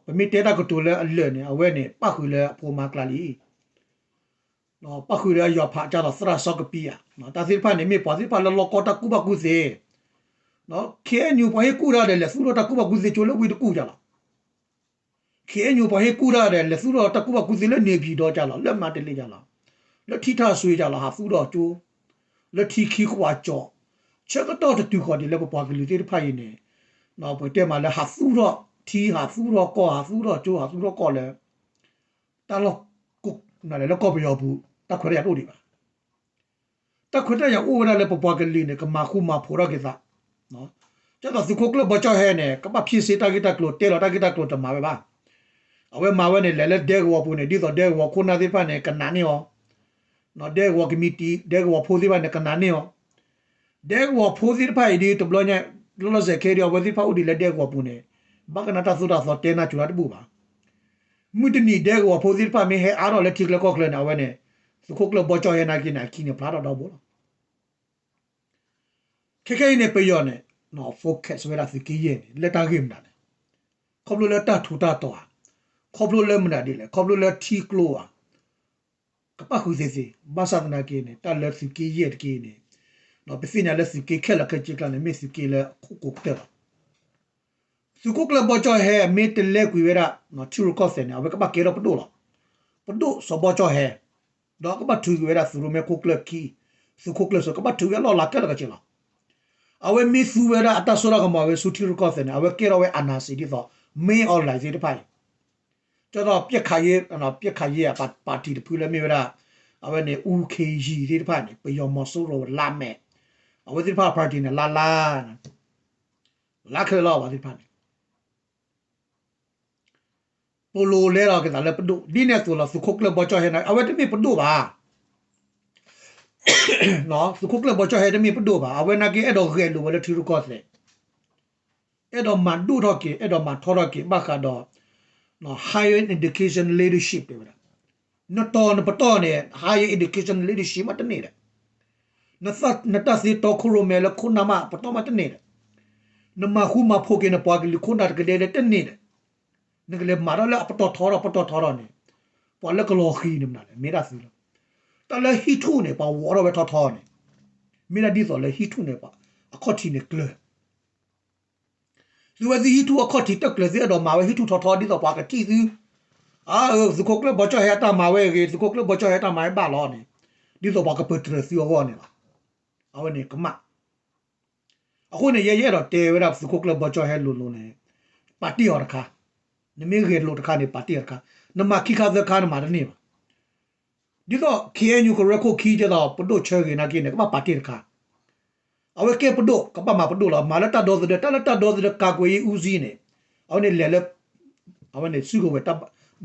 ပမ့ၢ်တဲတၢ်ကတိၤလၢအလၢာ်န့ၣ် အဝဲန့ၣ် ပၣ်ဃုာ်လၢအဖိမါကျါလံ ပၣ်ဃုာ်လၢအယီၤဖးကၢ်သိးသရၣ်စီကပံဧါ တၢ်သ့ၣ်တဖၣ်န့ၣ် မ့ၢ်ပှၤသ့ၣ်တဖၣ်လၢလီၢ်ကီတၢ်ကူၣ်ဘၣ်ကူၣ်သ့ ခ့ၣ်အဲၣ်ယူၣ် ပှၤဟ့ၣ်ကူၣ်တၢ်ဒီး လဲၤသူၣ်ထီၣ်တၢ်ကူၣ်ဘၣ်ကူၣ်သ့ကၠိလၢဝ့ၢ်တကူၣ်ကၢ်လီၤ. ခ့ၣ်အဲၣ်ယူၣ် ပှၤဟ့ၣ်ကူၣ်တၢ်ဒီး လဲၤသူၣ်ထီၣ်တၢ်ကူၣ်ဘၣ်ကူၣ်သ့လၢန့ၣ်ပၠံၤဒီကၢ်လီၤ လၢမၤတလ့ကၢ်လီၤ လၢထံထၣ်စွ့ကၢ်လီၤ ဟးသူၣ်ထီၣ်ကၠိ လၢထံခံကွၢ်ကၠီၣ် ဆၢကတီၢ်တတုၤဃီၤဒံးလၢပပှၤကလုာ်သ့ၣ်တဖၣ်အံၤန့ၣ် ပတဲမးလၢဟးသူၣ်ထီၣ်ထံ ဟးသူၣ်ထီၣ်ကီၢ် ဟးသူၣ်ထီၣ်ကၠိ ဟးသူၣ်ထီၣ်ကီၢ်လၢ တၢ်လီၢ် လၢကီၢ်ပယီၤပူၤ တၢ်ခွဲးတၢ်ယာ်တအိၣ်ဒံးဘၣ်. တၢ်ခွဲးတၢ်ယာ်အိၣ်ဝဲဒၣ်လၢပပှၤကလုာ်န့ၣ် ကမၤဃူမၤဖိးထီၣ်က့ၤသး ကၢ်သိးသုးခိၣ်ကျၢၢ်ဘီကၠီၣ်ဟဲန့ၣ် ကဘၣ်ဖံးစ့တၢ်ဂ့ၢ်တၢ်ကျိၤ တဲလီၤတၢ်ဂ့ၢ်တၢ်ကျိၤတမၤဝဲဘၣ်. အဝဲမၤဝဲန့ၣ် လဲၤလၢဒဲကဝီၤပူၤန့ၣ် ဒ်သိးဒဲကဝီၤခိၣ်နၢ်သ့ၣ်တဖၣ်န့ၣ် ကနာ်န့ၢ်အီၤ ဒဲကဝီၤကမံးတံာ် ဒဲကဝီၤဖိသ့ၣ်တဖၣ်န့ၣ် ကနာ်န့ၢ်အီၤ ဒဲကဝီၤဖိသ့ၣ်တဖၣ်အံၤဒ်တဘျီညါ လီၤလီၤဆဲးခဲဒ်အဝဲသ့ၣ်တဖၣ်အိၣ်ဒံးလၢဒဲကဝီၤပူၤန့ၣ် ဘၣ်ကနၣ်တၢ်သိၣ်တၢ်သီတဲနၢ်စူၤတၢ်တဘူၣ်ဘၣ်. မုၢ်တနံၤဒဲကဝီၤဖိသ့ၣ်တဖၣ်မ့ၢ်ဟဲအါထီၣ်လၢထံချၢကီၢ်ချၢန့ၣ် အဝဲန့ၣ် သုးခိၣ်ကျၢၢ်ဘီကၠီၣ်ဟဲနာ်က့န့ၣ် အခံန့ၣ်ဖျါထီၣ်ဒီဘိလီၤ. ခဲခဲအံၤန့ၣ် ပယီၤန့ၣ် focus ဝဲဒၣ်သုးက့ယဲၢ်န့ၣ် လၢတၢ်ဂ့ၢ်မနုၤလဲၣ်. ခီဖျိလၢတၢ်ထူးတၢ်တီၤဧါ, ခီဖျိလၢမနုၤဒ်လဲၣ်, ခီဖျိလၢထံကျိဧါ ကပၣ်ဃုာ်သ့သ့, ဘၣ်ဆၣ်သနာ်က့န့ၣ် တၢ်လၢသုးက့ယဲၢ်တက့ၢ်န့ၣ် ပသ့ၣ်ညါလၢသုးက့ခဲလၢာ်ခဲဆ့ကျါန့ၣ် မ့ၢ်သုးက့လၢအခိၣ်ကိးကတၢၢ်လီၤ. သုးခိၣ်ကျၢၢ်ဘီကၠီၣ်ဟဲ မ့ၢ်တလဲကွံာ်ဝဲဒၣ် ထံရူၢ်ကီၢ်သဲးန့ၣ် အဝဲကဘၣ်ကဲထီၣ်ပဒိၣ်လီၤ. ပဒိၣ်စီၤဘီကၠီၣ်ဟဲ ဒီးကဘၣ်ထုးက့ၤဝဲဒၣ်သုးရိၣ်မဲခိၣ်ကျၢၢ်ခံ, သုးခိၣ်ကျၢၢ်စိၤ ကဘၣ်ထုးဝဲအလီၢ်လၤခဲလၢာ်ခဲဆ့လီၤ. အဝဲမ့ၢ်သူဝဲဒၣ်အတၢ်စိတၢ်ကမီၤဝဲဆူထံရူၢ်ကီၢ်သဲးန့ၣ် အဝဲကဲထီၣ်ဝဲအာဏာရှင်ဒ်သိး မင်းအောင်လှိုင်သ့ၣ်တဖၣ်အံၤ ကၠီသီး ပျက်ခါရေး ပျက်ခါရေး အပၣ်တံၣ်တဖုလၢမ့ၢ်ဝဲဒၣ် အဝဲန့ၣ် ဦးခင်ရီသ့ၣ်တဖၣ်န့ၣ် ပယီၤမီၤစိရိၤလါမဲာ် အဝဲသ့ၣ်တဖၣ် ပၣ်တံၣ်န့ၣ် လါလါ လါခဲလၢာ်လီၤ အဝဲသ့ၣ်တဖၣ်န့ၣ် ပလိၤလဲလီၤက့ၤသးလၢပဒိၣ် ဒ်န့ၣ်အသိးလီၤ သုးခိၣ်ကျၢၢ်ဘီကၠီၣ်ဟဲန့ၣ် အဝဲတမ့ၢ်ပဒိၣ်ဘၣ် သုးခိၣ်ကျၢၢ်ဘီကၠီၣ်ဟဲတမ့ၢ်ပဒိၣ်ဘၣ် အဝဲနာ်က့အဲၣ်ဒိးဂဲၤလိာ်ဝဲလၢထံရူၢ်ကီၢ်သဲး အဲၣ်ဒိးမၤဒိၣ်ထီၣ်က့ၤ အဲၣ်ဒိးမၤထီထီၣ်က့ၤ ဘၣ်ဃးဒီး higher education leadership တဲဝဲဒၣ် နတီၤနပတီၢ်န့ၣ် higher education leadership မးတန့ၢ်ဒီး နတၢ်သ့တီခိၣ်ရိၣ်မဲလၢခိၣ်နၢ်မးပတီၢ်မးတန့ၢ်ဒီး နမၤဃူမၤဖိးက့ၤနပှၤကလုာ်ခိၣ်နၢ်တကဒဲဒဲတန့ၢ်ဒီး နကလဲၤမၤထီၣ်လၢအပတီၢ်ထီထီၣ်ပတီၢ်ထီထီၣ်န့ၣ် ပှၤလၢကလီၤဃံၤန့ၣ်မနုၤလဲၣ် မ့ၢ်ဒၣ်သုလီၤ. တၢ်လၢဟံးထူၣ်န့ၣ် ပှၤဝီထီၣ်ဝဲထီထီန့ၣ် မ့ၢ်ဒၣ်ဒ်သိးလၢဟံးထူၣ်န့ၣ်ပှၤ အခီၣ်ထံးန့ၣ်ကျၢၤ သုဝဲသုဟံၣ်ထူၣ်အခီၣ်ထံးတကျၢၤ သုအဲၣ်ဒိးမၤဝဲဟံၣ်ထူၣ်ထီထီ ဒ်သိးပှၤကထံၣ်သု, အၢ သုးခိၣ်ကျၢၢ်ဘီကၠီၣ်ဟဲအတၢ်မၤဝဲအဂ့ၤ, သုးခိၣ်ကျၢၢ်ဘီကၠီၣ်ဟဲတၢ်မၤဝဲဘၣ်လီၤန့ၣ်, ဒ်သိးပှၤကပၢၤတြၢၤသုအဂီၢ်န့ၣ်လီၤ. အဝဲန့ၣ်ကမၣ်. အဃိန့ၣ် ယဲယအဲၣ်ဒိးတဲဝဲဒၣ်သုးခိၣ်ကျၢၢ်ဘီကၠီၣ်ဟဲလိၤလိၤန့ၣ်, ပာ်တ့ၢ်အီၤတခါ, နမ့ၢ်ဂဲၤလိာ်တခါန့ၣ် ပာ်တ့ၢ်အီၤတခါ, နမၤခံခါသၢခါနမၤတန့ၢ်ဘၣ်. ဒ်သိး ခ့ၣ်အဲၣ်ယူၣ် ကရၢခိၣ်ခံ ဒ်သိးပဒိၣ်ဆၢဂ့ၤနာ်က့န့ၣ် ကဘၣ်ပာ်တ့ၢ်တခါ, အဝဲကဲပဒိၣ် ကဘၣ်မၤပဒိၣ်လီၤ, မၤလၢတၢ်ဒီသဒၢ တၢ်လၢတၢ်ဒီသဒၢ ကာကွယ်ရေးဦးစီး န့ၣ်, အဝဲန့ၣ်လဲၤလၢ အဝဲန့ၣ်စုကဝဲၤ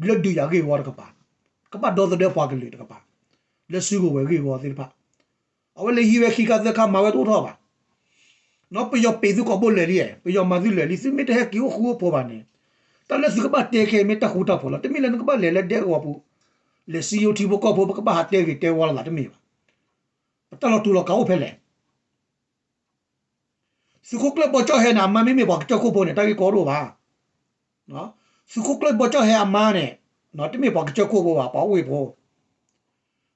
လၢဒုးယၤဂ့ၢ်ဝီတကပၤ, ကဘၣ်ဒီသဒၢပှၤကလုာ်တကပၤ, လၢစုကဝဲၤဂ့ၢ်ဝီသ့ၣ်တဖၣ်, အဝဲလဲၤဟံးဝဲခံခါသၢခါမၤဝဲတအိၣ်ထီၣ်ဘၣ်. ပယီၤပံးသုကိာ်ဘိလဲၤလံ, ပယီၤမၤသုလဲၤလံ, သုမ့ၢ်တဟဲက့ၤအိၣ်ဃူအိၣ်ဖိးဘၣ်န့ၣ်, တၢ်လၢသုကဘၣ်တဲခဲအံၤမ့ၢ်တၢ်ဃူတၢ်ဖိးလီၤ. တမ့ၢ်လၢနကဘၣ်လဲၤလၢဒဲကဝီၤပူၤ, လဲၤစံယိထံဖိကီၢ်ဖိ ပကဘၣ်ဟးတဲဂ့ၤတဲဝီလိာ်သးတမ့ၢ်ဘၣ်. ပတၢ်လီၤတူာ်လီၤကာ်အိၣ်ဖဲလဲၣ်. သုးခိၣ်ကျၢၢ်ဘီကၠီၣ်ဟဲန့ၣ် အမါမ့မ့ၢ်ပှၤကစၢၢ်ခိၣ်ဖိန့ၣ် တၢ်ဂ့ၢ်ကီတအိၣ်ဘၣ်. သုးခိၣ်ကျၢၢ်ဘီကၠီၣ်ဟဲအမါန့ၣ် တမ့ၢ်ပှၤကစၢၢ်ခိၣ်ဖိဘၣ်, ပှၤအိၣ်ဝ့ၢ်ဖိ.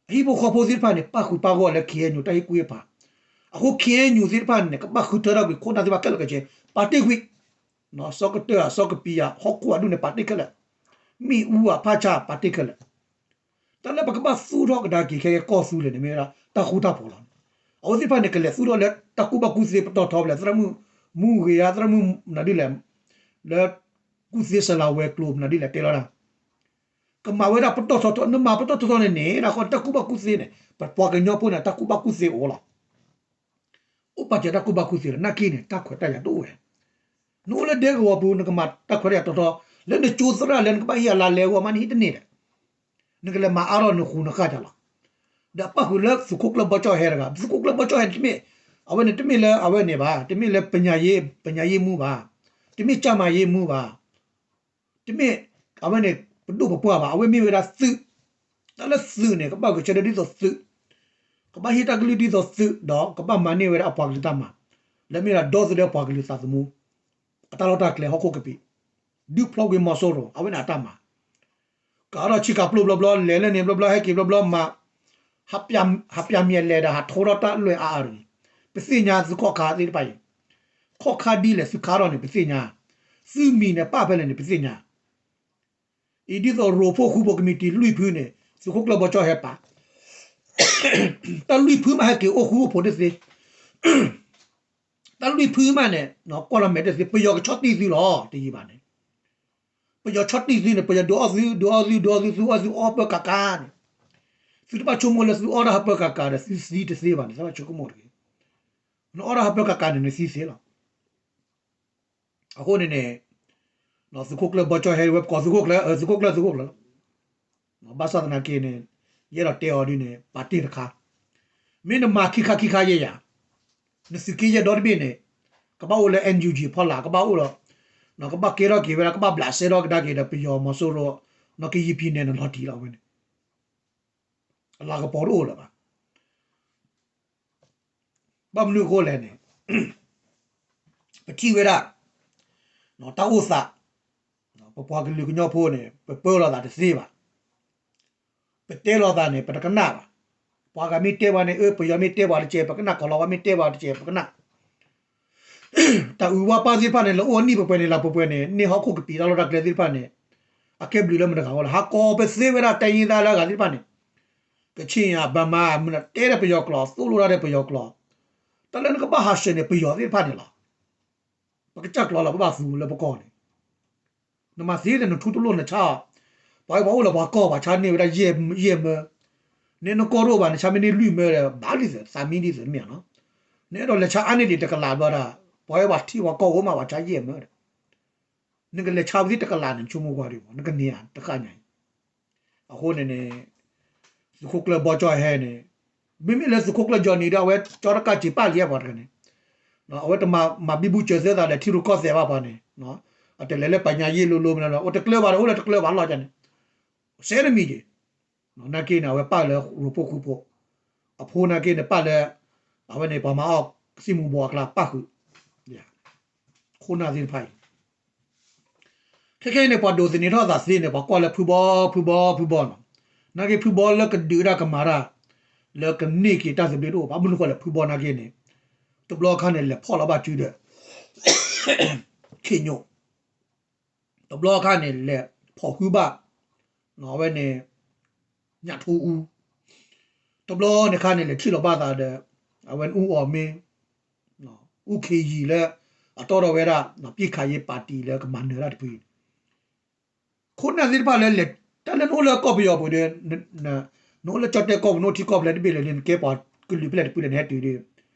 အဟံၣ်ဖိဃီဖိသ့ၣ်တဖၣ်န့ၣ် ပၣ်ဃုာ်ပၣ်ဂီၢ်လၢ ခ့ၣ်အဲၣ်ယူၣ် တၢ်ဟ့ၣ်ကူၣ်ဟ့ၣ်ဖး. အဃိ ခ့ၣ်အဲၣ်ယူၣ် သ့ၣ်တဖၣ်န့ၣ် ကဘၣ်ဃုထၢထီၣ်ကွံာ်ခိၣ်နၢ်သ့ၣ်တဖၣ်ခဲလၢာ်ခဲဆ့, ပာ်တ့ၢ်ကွံာ် စီၤကတၢၢ် စီၤကပံးယၤ ဟီၣ်ခိၣ်အဒူၣ်န့ၣ် ပာ်တ့ၢ်ခဲလၢာ်, မ့ၣ်အူအဖၣ်ဆၣ် ပာ်တ့ၢ်ခဲလၢာ်. တၢ်လၢပကဘၣ်သူၣ်ထီၣ်ကဒါက့ၤခဲကဲကီၢ်သူလ့ၤန့ၣ် မ့ၢ်ဝဲဒၣ်တၢ်ဃူတၢ်ဖိးလီၤ. အဝဲသ့ၣ်တဖၣ်န့ၣ် ကလဲၤသူၣ်ထီၣ်လၢတၢ်ကူၣ်ဘၣ်ကူၣ်သ့ပတီၢ်ထီဖဲလဲၣ်, သရၣ်မုၣ်မူဂ့ၤဧါ, သရၣ်မုၣ်မနုၤဒ်လဲၣ်, လၢ ကူၣ်သ့စလၤဝဲၤကျိၤမနုၤဒ်လဲၣ် တဲလီၤဒၣ် ကမၤဝဲဒၣ်ပတီၢ်ထီထီ, နမၤပတီၢ်ထီထီန့ၣ်န့ၣ် ဒ်ဃီတၢ်ကူၣ်ဘၣ်ကူၣ်သ့န့ၣ် ပပှၤကညီဖိန့ၣ် တၢ်ကူၣ်ဘၣ်ကူၣ်သ့အိၣ်လီၤ. အိၣ်ပာ်စၢၤတၢ်ကူၣ်ဘၣ်ကူၣ်သ့လီၤ. နာ်က့န့ၣ် တၢ်ခွဲးတၢ်ယာ်တအိၣ်ဝဲ. နအိၣ်လၢဒဲကဝီၤပူၤ နကမၤတၢ်ခွဲးတၢ်ယာ်တီတီ, လၢနကၠိသရၣ်လၢနကဘၣ်ဟ့ၣ်အလါလဲအဂီၢ်မး နဟ့ၣ်တန့ၢ်ဒီး နကလဲၤမၤအါထီၣ်နဃူနဃာ်တၢ်လီၤ. ဒီးပၣ်ဃုာ်လၢသုးခိၣ်ကျၢၢ်ဘီကၠီၣ်ဟဲတဂၤ, သုးခိၣ်ကျၢၢ်ဘီကၠီၣ်ဟဲန့ၣ်တမ့ၢ်, အဝဲန့ၣ်တမ့ၢ်လၢအဝဲန့ၣ်ဘၣ်, တမ့ၢ်လၢ ပညာရေးမှူး ဘၣ်, တမ့ၢ် ကျန်းမာရေးမှူး ဘၣ်, တမ့ၢ် အဝဲန့ၣ် ပဒိၣ်ပပှၢ်ဘၣ်, အဝဲမ့ၢ်ဝဲဒၣ်သုး, တၢ်လၢသုးန့ၣ် ကဘၣ်ဂဲၤဆၢထၢၣ်ဒ်သိးသုး, ကဘၣ်ဟ့ၣ်တၢ်ကလုၢ်ဒ်သိးသုး ဒီးကဘၣ်မၤန့ၢ်ဝဲဒၣ်အပှၤကလုာ်တၢ်မၤ, လၢမ့ၢ်ဒၣ်ဒီသဒၢပှၤကလုာ်သးသမူ အတၢ်လီၢ်တၢ်ကျဲဟီၣ်ခိၣ်ကပံာ်, ဒုးဖျိကွံာ်မီၤစိရိၤ အဝဲန့ၣ်အတၢ်မၤ ကးထီၣ်ဆ့ကၤပျိဘျီဘျီ, လဲၤလၢန့ၣ်ဘျီဘျီ, ဟဲက့ၤဘျီဘျီမး, ဟးပျးမံၤအလဲၤဒီး ဟးထိထီၣ်တၢ်လွဲၢ်အါအါတဂ့ၤ, ပသ့ၣ်ညါသုးခီၣ်ခါသ့ၣ်တဖၣ်အံၤ, ခီၣ်ခါဒ်လဲၣ်သုးခါထီၣ်န့ၣ် ပသ့ၣ်ညါ, သုးမံၤန့ၣ်ပာ်ဖဲလဲၣ်န့ၣ် ပသ့ၣ်ညါ, အံၤဒ်သိးရိၣ်ဖှိၣ်ဃူဖိးကမံးတံာ်လွံၢ်ဖုန့ၣ် သုးခိၣ်ကျၢၢ်ဘီကၠီၣ်ဟဲပာ်, တၢ်လွံၢ်ဖုမးဟဲက့ၤအိၣ်ဃူအိၣ်ဖိးတသ့ တၢ်လွံၢ်ဖုမးန့ၣ် ကွၢ်လီၤမဲာ်တသ့, ပယီၤကဆီၣ်တံၢ်သုလီၤ တယံာ်ဘၣ်န့ၣ်, ပယီၤဆီၣ်တံၢ်သုန့ၣ် ပယီၤဒုးအီၣ်သု, ဒုးအီၣ်သု, ဒုးအီၣ်သု, သုအီၣ်သုအီၣ်ပၢကးကးန့ၣ်, သုတဘၣ်ဆိကမိၣ်လၢသုအီၣ်ဒၣ်ဟးပၢကးကးဒီး သုသံတသ့ဘၣ်န့ၣ် သးဘၣ်ဆိကမိၣ်တဂ့ၤ, နအီၣ်ဒၣ်ဟးပၢကးကးန့ၣ် နသံသ့လီၤ. အဃိန့ၣ်န့ၣ် သုးခိၣ်ကျၢၢ်ဘီကၠီၣ်ဟဲဝဲ ပကိးသုးခိၣ်ကျၢၢ်, သုးခိၣ်ကျၢၢ် သုးခိၣ်ကျၢၢ်လီၤ. ဘၣ်ဆၣ်သနာ်က့န့ၣ် ယအဲၣ်ဒိးတဲအီၤဒ်န့ၣ် ပာ်တ့ၢ်တခါ, မ့ၢ်နမၤခံခါခံခါယဲၢ်ယၤ, နသုးက့ယဲၢ်ဒီတဘ့ၣ်န့ၣ် ကဘၣ်အိၣ်လၢ NUG ဖီလာ်, ကဘၣ်အိၣ်ဒီး, ကဘၣ်ကဲထီၣ်က့ၤဝဲဒၣ် ကဘၣ်ဘျးစဲထီၣ်ကဒါက့ၤဒီးပယီၤမီၤစိရိၤ, နကယံၤဖံးနဲၣ်နလီၤတံၢ်လီၤဝဲန့ၣ်, အလၤကပီၤတအိၣ်လၢၤဘၣ်. ဘၣ်မနုၤအဃိလဲၣ်န့ၣ် ပထံၣ်ဝဲဒၣ် တၢ်အိၣ်သး, ပပှၤကလုာ်ကညီဖိန့ၣ် ပပၢလီၤသးတသ့ဘၣ်. ပတဲလီၤသးန့ၣ် ပတကနၣ်ဘၣ်. ပှၤဂၤမ့ၢ်တဲပှၤန့ၣ် အၢ ပယီၤမ့ၢ်တဲပှၤတကဲး ပကနၣ်, ကီၢ်လီၤဝါမ့ၢ်တဲပှၤတကဲး ပကနၣ်. တၢ်အုၣ်ဝါပၢ်သ့ၣ်တဖၣ်န့ၣ် လၢအိၣ်နံၣ်ပှဲၤပှဲၤန့ၣ် လၢပှဲၤပှဲၤန့ၣ် န့ၢ်ဟီၣ်ခိၣ်ကပံာ်တၢ်လီၢ်တၢ်ကျဲသ့ၣ်တဖၣ်န့ၣ် အကဲဘျုးလၢမတၤတဂၤအဂီၢ်လဲၣ်. ဟးကိးပသ့ဝဲဒၣ် တိုင်းရင်းသား လၢအဂၤသ့ၣ်တဖၣ်န့ၣ် ကချင် ဗမာ မ့ၢ်တဲဒီးပယီၤကျိာ်, သိၣ်လိတၢ်ဒီးပယီၤကျိာ်, တၢ်လၢနကဘၣ်ဟးဆှဲးန့ၣ် ပယီၤသ့ၣ်တဖၣ်န့ၣ်လီၤ. ပကစၢ်ကျိာ်လီၤ ပဘၣ်သူလၢပကီၢ်န့ၣ်, နမၤသ့ဒီးနထူတလိၣ်နဆါ, ပှၤအံၤပှၤအိၣ်လၢပှၤကီၢ် ပှၤဆါန့ၢ်ဝဲဒၣ်ယဲၢ်မၢ, န့ၣ်နကီၢ်တအိၣ်ဘၣ် နဆါမ့ၢ်န့ၢ်လွံၢ်မၢဒီး ဘၣ်လံသးမံလံသးမ့ၢ်နီၤ, နအဲၣ်ဒိးလဲၤဆါအါန့ၢ်ဒံးတကလးဘျီဒၣ်, ပှၤအံၤပှၤထံပှၤကီၢ်အိၣ်မး ပှၤဆါယဲၢ်မၢဒီး နကလဲၤဆါဝဲသ့ၣ်တကလးန့ၣ် ဆိကမိၣ်ကွၢ်ဒံးမး နကန့ၢ်ဧါ တဃၣ်ညါအံၤ. အဃိန့ၣ်န့ၣ် သုးခိၣ်ကျၢၢ်ဘီကၠီၣ်ဟဲန့ၣ် မ့မ့ၢ်လၢသုးခိၣ်ကျၢၢ် Johnny ဒီး အဝဲကၠီတကးစံးပာ်လံပှၤတဂၤန့ၣ်, အဝဲတမၤဘံဘူစၢၤသၢသးဒီးထံရူၢ်ကီၢ်သဲးဘၣ်ပှၤန့ၣ်, အတလဲၤလၢပညါယ့ၢ်လိၤလိၤမနုၤဒီး အိၣ်တကျၢၤဘၣ်ဒီး အိၣ်လၢတကျၢၤဘၣ်လီၤန့ၣ်, စဲတမံၤက့ၤ နာ်က့န့ၣ် အဝဲပၣ်လၢရိၣ်ဖှိၣ်ဃူဖိး, အဖိနာ်က့န့ၣ် ပၣ်လၢ အဝဲန့ၣ် ပှၤမၤအီၣ်သံၣ်မူၤဘှီးအကျါပၣ်ဃုာ်, ခိၣ်နၢ်သ့ၣ်တဖၣ်အံၤ, ခဲခဲအံၤန့ၣ် ပှၤဒိးသန့ၤထီၣ်သးသ့န့ၣ် ပှၤကွၢ်လၢဖုဘီ ဖုဘီ ဖုဘီနီၤ, နာ်က့ဖုဘီလၢကဒုးဒၣ်ကမၤတၢ် လၢကန့ၢ်က့ၤတၢ်သဘျ့တအိၣ်ဘၣ်, မနုၤဃိလဲၣ် ဖုဘီနာ်က့န့ၣ် တဘျီခါန့ၣ် လဲၤဖီၣ်လီၤဘၣ်စုဒီး ခ့ညိၣ်, တဘျီခါန့ၣ် လဲၤဖီၣ်ဃုဘၣ် အဝဲန့ၣ် ညၣ်ထိအူ, တဘျီန့ၣ်ခါန့ၣ် လဲၤထံၣ်လီၤဘၣ်သးဒီး အဝဲန့ၣ်အူအီၣ်မ့ၢ် အူခ့ယံာ်လၢ အတီဒီးဝဲဒၣ် ပစ်ခတ်ရေးပါတီ လၢကမၤနၢၤတၢ်တဖုအံၤန့ၣ် ခိၣ်နၢ်သ့ၣ်တဖၣ်လၢလဲၤ တၢ်လၢနအိၣ်လၢကီၢ်ပယီၤပူၤဒီး နအိၣ်လၢကၠီၣ်တဲၣ်ကီၢ်ပူၤ နအိၣ်ထံကီၢ်ဖဲလဲၣ်တဘ့ၣ်လဲၣ်န့ၣ် နကဲပှၤကလုာ်ဖဲလဲၣ်တဖုလဲၣ် နဟဲတုၤဒီး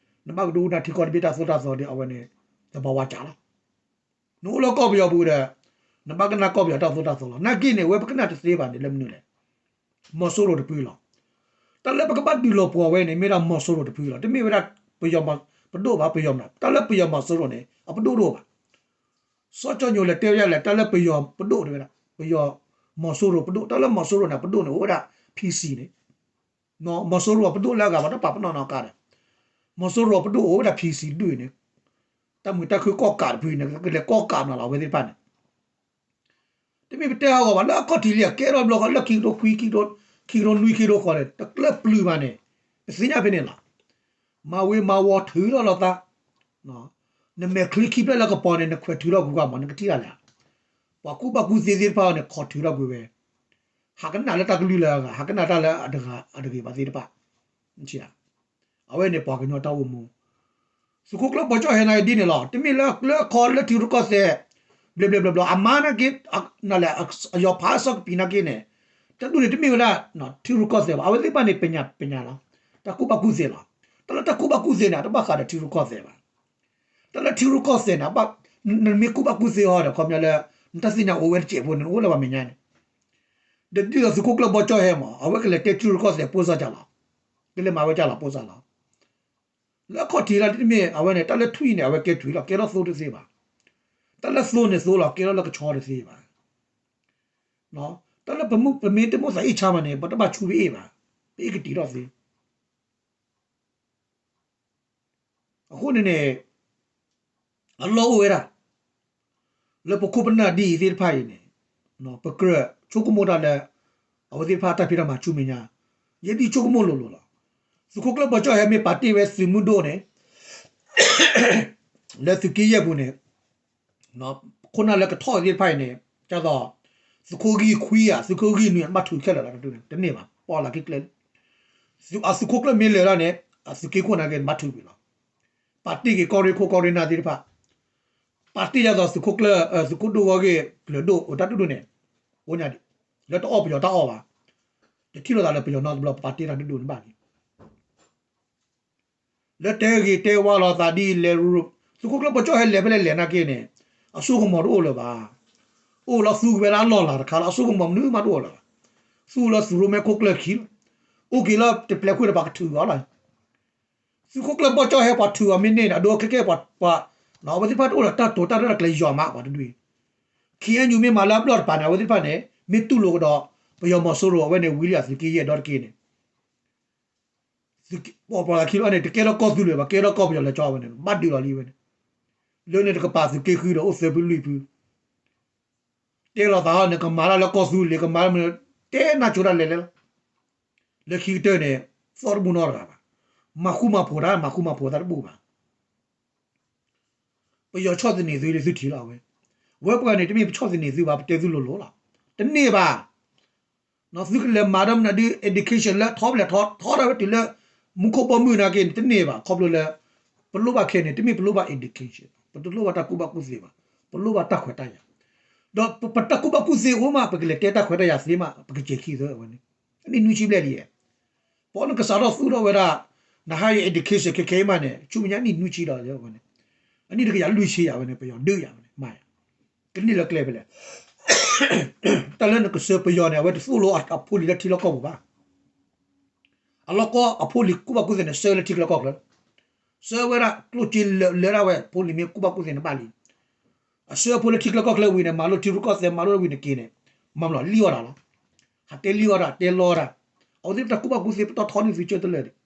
နဘၣ်ကဒိကနၣ်ထံကီၢ်တဘ့ၣ်တၢ်သိၣ်တၢ်သီဒီး အဝဲန့ၣ် သဘာဝကျလီၤ. နအိၣ်လၢကီၢ်ပယီၤပူၤဒီး နဘၣ်ကနၣ်ကီၢ်ပယီၤတၢ်သိၣ်တၢ်သီလီၤ. နာ်က့န့ၣ် အဝဲပကနၣ်တသ့ဘၣ်န့ၣ် လၢမနုၤလဲၣ်. မီၤစိရိၤတဖုလီၤ. တၢ်လၢပကဘၣ်ဒုးလီၤပှီၢ်ဝဲန့ၣ် မ့ၢ်ဒၣ်မီၤစိရိၤတဖုလီၤ. တမ့ၢ်ဝဲဒၣ်ပယီၤမီၤ ပဒိၣ်ဘၣ် ပယီၤမီၤ တၢ်လၢပယီၤမီၤစိရိၤန့ၣ် အပဒိၣ်တအိၣ်ဘၣ်. စီၤကၠီၣ်ညိၣ်လဲၤတဲဝဲဒၣ်လဲၣ် တၢ်လၢပယီၤပဒိၣ်တဲဝဲဒၣ် ပယီၤမီၤစိရိၤပဒိၣ် တၢ်လၢမီၤစိရိၤန့ၣ် ပဒိၣ်န့ၣ်အိၣ်ဝဲဒၣ် PC န့ၣ် မီၤစိရိၤအပဒိၣ်လၢအဂၤ ပှၤတပာ်ပနီၣ်နီတဂၤဒီး မီၤစိရိၤအပဒိၣ်အိၣ်ဝဲဒၣ် PC ဒူၣ်န့ၣ် တၢ်မုာ်တၢ်ခုၣ်ကီၢ်ကးတဖုန့ၣ် ကလဲၤကီၢ်ကးမးလီၤ အဝဲသ့ၣ်တဖၣ်န့ၣ် တမ့ၢ်ပတဲဟးဂီၤဘၣ် လၢအခီၣ်ထံးလံ အကဲထီၣ်ဘျီဃီ လၢခံကထိခွံ ခံကထိနွံ ခံကထိဃိးန့ၣ် တကျၢၢ်ပျုၤဘၣ်န့ၣ် ပသ့ၣ်ညါဖဲန့ၣ်လီၤ. မၤဝ့ၤမၤဝီၤထုးထီၣ်လိာ်သး နမဲာ်ချံခံဖျၢၣ်လၢကပီၤန့ၣ် နခွဲးထုးထီၣ်ကွံာ်ကွံာ်မး နကထံၣ်တၢ်လဲၣ်. ပှၤကူၣ်ဘၣ်ကူၣ်သ့သ့ၣ်တဖၣ်န့ၣ် ခိးထုးထီၣ်ကွံာ်ဝဲ ဟးကနၣ်လၢတၢ်ကလုၢ်လၢအဂၤ ဟးကနၣ်တၢ်လၢအတဂၤအတဂ့ၤဘၣ်သ့ၣ်တဖၣ် အဝဲန့ၣ်ပှၤကညီတၢ်အိၣ်မူ သုးခိၣ်ကျၢၢ်ဘီကၠီၣ်ဟဲနာ်က့ဒ်န့ၣ်လီၤ. တမ့ၢ်လၢကျၢၢ်အခီလၢထံရူၢ်ကီၢ်သဲး ဘျဲၣ်ဘျဲၣ်ဘျီဘျီ အမါနာ်က့ အယီၤဖးအစီကပံၤနာ်က့န့ၣ် တၢ်ဒူၣ်န့ၣ်တမ့ၢ်ဝဲဒၣ် ထံရူၢ်ကီၢ်သဲးဘၣ်. အဝဲသ့ၣ်တဖၣ်န့ၣ် ပညါပညါလီၤ. တၢ်ကူၣ်ဘၣ်ကူၣ်သ့လီၤ. တၢ်လၢတၢ်ကူၣ်ဘၣ်ကူၣ်သ့န့ၣ် တဘၣ်ဃးဒီးထံရူၢ်ကီၢ်သဲးဘၣ်. တၢ်လၢထံရူၢ်ကီၢ်သဲးန့ၣ် နမ့ၢ်ကူၣ်ဘၣ်ကူၣ်သ့ဟီဒီး ခီပညီလၢ နတၢ်သ့ၣ်ညါအိၣ်ဝဲတစဲးဖိန့ၣ် နအိၣ်လၢပှၤမဲာ်ညါန့ၣ် ဒီးဒ်သိးသုးခိၣ်ကျၢၢ်ဘီကၠီၣ်ဟဲမး အဝဲကလဲၤတဲထံရူၢ်ကီၢ်သဲးပိၢ်စၢ်ကၢ်လီၤ. ကလဲၤမၤဝဲကၢ်လီၤပိၢ်စၢ်လီၤ. လၢအခီၣ်ထံးလၢတမ့ၢ် အဝဲန့ၣ် တၢ်လၢထွံၣ်န့ၣ် အဝဲကဲထွံၣ်လီၤ ကဲထီၣ်သိတသ့ဘၣ်. တၢ်လၢသိန့ၣ်သိလီၤ ကဲထီၣ်လၢကဆီတသ့ဘၣ်. တၢ်လၢပမ့ၢ်တမိၣ်သးအ့ၣ်ဆါမးန့ၣ် ပတဘၣ်ဆူပအ့ၣ်ဘၣ်. ပအ့ၣ်ကတံာ်ထီၣ်သ့ အဃိန့ၣ်န့ၣ် အလီၢ်အိၣ်ဝဲဒၣ် လၢပခိၣ်ပနၢ်ဒ်အံၤသ့ၣ်တဖၣ်အံၤန့ၣ် ပကြၢးဆိကမိၣ်တၢ်လၢ အဝဲသ့ၣ်တဖၣ်တၢ်ဖံးတၢ်မၤဆူမဲာ်ညါ ယဲဒ်ဆိကမိၣ်လိၤလိၤလီၤ. သုးခိၣ်ကျၢၢ်ဘီကၠီၣ်ဟဲမ့ၢ်ပာ်တ့ၢ်ဝဲသုးမုၢ်ဒိၣ်န့ၣ် လၢသုးက့ယဲၢ်ပူၤန့ၣ် ခိၣ်နၢ်လၢကထီၣ်သ့ၣ်တဖၣ်အံၤန့ၣ် ဒ်သိး သုးခိၣ်ဂံၢ်ခွံဧါ သုးခိၣ်ဂံၢ်နွံ ဘၣ်ထုးခဲလၢာ်လီၤ တန့ၢ်ဘၣ် ပီၣ်လၢခံကျဲလံ အသုးခိၣ်ကျၢၢ်မ့ၢ်လဲၤဒၣ်န့ၣ် အသုးက့ခိၣ်နာ်က့ ဘၣ်ထုးကွံာ်လီၤ. ပာ်တ့ၢ်က့ၤကီၢ်ရ့ၣ်ခိၣ်ကီၢ်ရ့ၣ်နၢ်သ့ၣ်တဖၣ် ပာ်တ့ၢ်ဒ်သိးသုးခိၣ်ကျၢၢ် သုးခိၣ်ဒိၣ်ဝီၤဂ့ၢ်ကျၢၤဒိၣ်အိၣ်တၢ်ဒိၣ်ဒိၣ်န့ၣ် အိၣ်ညါဒံး လၢတအီၣ်ပယီၤတၢ်အီၣ်ဘၣ် တထံၣ်လိာ်သးလၢပယီၤနီတဘျီ ပာ်တ့ၢ်တၢ်ဒိၣ်ဒိၣ်န့ၣ်ဘၣ်လံ လၢတဲဂ့ၤတဲဝါလိာ်သးဒ်လဲၣ်ရူၤရူၤ သုးခိၣ်ကျၢၢ်ဘီကၠီၣ်ဟဲလဲၤဖဲလဲၣ်လဲၣ်နာ်က့န့ၣ် အစိကမီၤတအိၣ်လၢၤဘၣ်. အိၣ်လီၤသူက့ၤဝဲလၢအလီၢ်လၤတခါလီၤ အစိကမီၤမနုၤမးတအိၣ်လၢၤဘၣ်. သူလၢသုးရိၣ်မဲခိၣ်ကျၢၢ်ခံလီၤ. အိၣ်က့ၤလၢတပျဲၤခိၣ်ဒီးပှၤကထုးအီၤလီၤ. သုးခိၣ်ကျၢၢ်ဘီကၠီၣ်ဟဲပှၤထုးအီၤမ့ၢ်န့ၢ်န့ၣ် အဒိခဲကဲပှၤ ပှၤ အဝဲသ့ၣ်တဖၣ်တအိၣ်ဒီးတၢ်တိာ်တၢ်ရဲၣ်တၢ်ကျဲၤယွၤမးပှၤတဒူၣ်အံၤ ခ့ၣ်အဲၣ်ယူၣ်မ့ၢ်မၤလၢအဘျီၣ်တပၤန့ၣ် အဝဲသ့ၣ်တဖၣ်န့ၣ် မ့ၢ်တူၢ်လိာ်ကဒီး ပယီၤမီၤစိရိၤအဝဲန့ၣ် ဝံၤလံအသုးက့ယဲၢ်ဒီတက့ၢ်န့ၣ် ပှၤပှၤသးခံလီၤန့ၣ် တကဲထီၣ်ကီၢ်သူလ့ၤဘၣ် ကဲထီၣ်ကီၢ်ပယီၤလၢကၠီဝဲန့ၣ် ဘၣ်ဒုးလီၤလံဝဲန့ၣ် လၢန့ၣ်တကပၤသုးက့ဃုဒီးအိၣ်သၢဖုလွံၢ်ဖု တဲလိာ်သးဟီန့ၣ် ကမၤတၢ်လၢကီၢ်သူလ့ၤ ကမၤလၢမနုၤ တဲနၢ်ဆိတၢ်လဲၤလဲၤလီၤ. လၢခံကတၢၢ်န့ၣ် သီၣ်တဘူၣ်နီတဂၤဘၣ်. မၤဃူမၤဖိးတၢ် မၤဃူမၤဖိးတၢ်တဘူၣ်ဘၣ်. ပယီၤဆီၣ်သနံးသုလံသုထံၣ်လီၤဝဲ. ဝဲပှၤန့ၣ် တမ့ၢ်ပဆီၣ်သနံးသုဘၣ် ပတဲသုလိၤလိၤလီၤ. တန့ၢ်ဘၣ်. သုကလဲၤမၤဒီးမနုၤဒုး education လၢထီပလဲၤထီ ထီထီၣ်ဝဲတုၤလၢ မူခိၣ်ဘီမုၢ်နာ်က့န့ၣ် တန့ၢ်ဘၣ် ခီဖျိလၢ ပလိၣ်ဘၣ်ခဲန့ၣ် တမ့ၢ်ပလိၣ်ဘၣ် education ပတလိၣ်ဘၣ်တၢ်ကူၣ်ဘၣ်ကူၣ်သ့ဘၣ် ပလိၣ်ဘၣ်တၢ်ခွဲးတၢ်ယာ် ဒီးပတၢ်ကူၣ်ဘၣ်ကူၣ်သ့အိၣ်မး ပကလဲၤတဲတၢ်ခွဲးတၢ်ယာ်သ့မး ပကစဲၤခံသၢဝဲန့ၣ် အနံၣ်နွံဆံဘျဲၣ်လံ ပှၤနကစးထီၣ်သူၣ်ထီၣ်ဝဲဒၣ် နဟါယ education ခဲခဲအံၤမးန့ၣ် ဆူမဲာ်ညါနံၣ်နွံဆံဒီး အနံၣ်တကယၤလွံၢ်ဆံယၤဝဲန့ၣ် ပယီၤဒုးယၤဝဲန့ၣ် မၤယၤ ကန့ၢ်လၢကျဲဖဲလဲၣ် တၢ်လၢနကစၢပယီၤန့ၣ် အဝဲတသိၣ်လိအဖိလံၤလၢထံလီၢ်ကီၢ်ပူၤဘၣ် အလီၢ်ကီအဖိလံၤကူၣ်ဘၣ်ကူၣ်သ့န့ၣ် ဆှၢလၢထံချၢကီၢ်ချၢ ဆှၢဝဲဒၣ်ကျိၣ်စ့လၢာ်လၢာ်ဒၣ်ဝဲ ဖိလံၤမ့ၢ်ကူၣ်ဘၣ်ကူၣ်သ့န့ၣ်ဘၣ်လံ အဆှၢအဖိလၢထံချၢကီၢ်ချၢဝံၤန့ၣ် မၤလိထံရူၢ်ကီၢ်သဲး မၤလိဝံၤန့ၣ်က့ၤန့ၣ် မၤမလီၤလံၣ်အီၣ်တၢ်လီၤ ဟးတဲလံၣ်အီၣ်တၢ် တဲလီတၢ် အဝဲသ့ၣ်တၢ်ကူၣ်ဘၣ်ကူၣ်သ့ ပတီၢ်ထီန့ၢ်သုကၢၢ်တလၢာ်န့ၣ်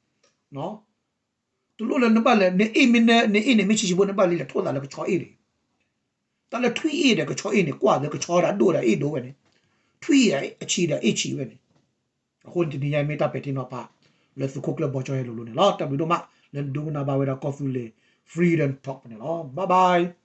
တလိၣ်လၢနဘၣ်လဲၤ နအ့ၣ်မ့ၢ်န နအ့ၣ်န့ၣ် မ့ၢ်ဆံးဆံးဖိ နဘၣ်လံလဲၤထိၣ်သးလၢကဆီအ့ၣ်န့ၣ် တၢ်လၢထွံၣ်အ့ၣ်ဒီး ကဆီအ့ၣ်န့ၣ် ကွၢ်လၢကဆီဒီးအဒိၣ်ဒီးအ့ၣ်ဒိၣ်ဝဲန့ၣ် ထွံၣ်အ့ၣ်အဆံးဒီးအ့ၣ်ဆံးဝဲန့ၣ် အဃိန့ၣ်တနံၤညါမ့ၢ်တၢ်ပဲာ်ထံနီၤဖး လၢသုးခိၣ်ကျၢၢ်ဘီကၠီဟဲလိၤလိၤန့ၣ်လီၤ. တၢ်ဘျုးဒိၣ်မး လၢနဒိကနၣ်ဘၣ်ဝဲဒၣ်ကီၢ်သူလ့ၤ Freedom Talk ဖဲန့ၣ်လီၤ. Bye bye.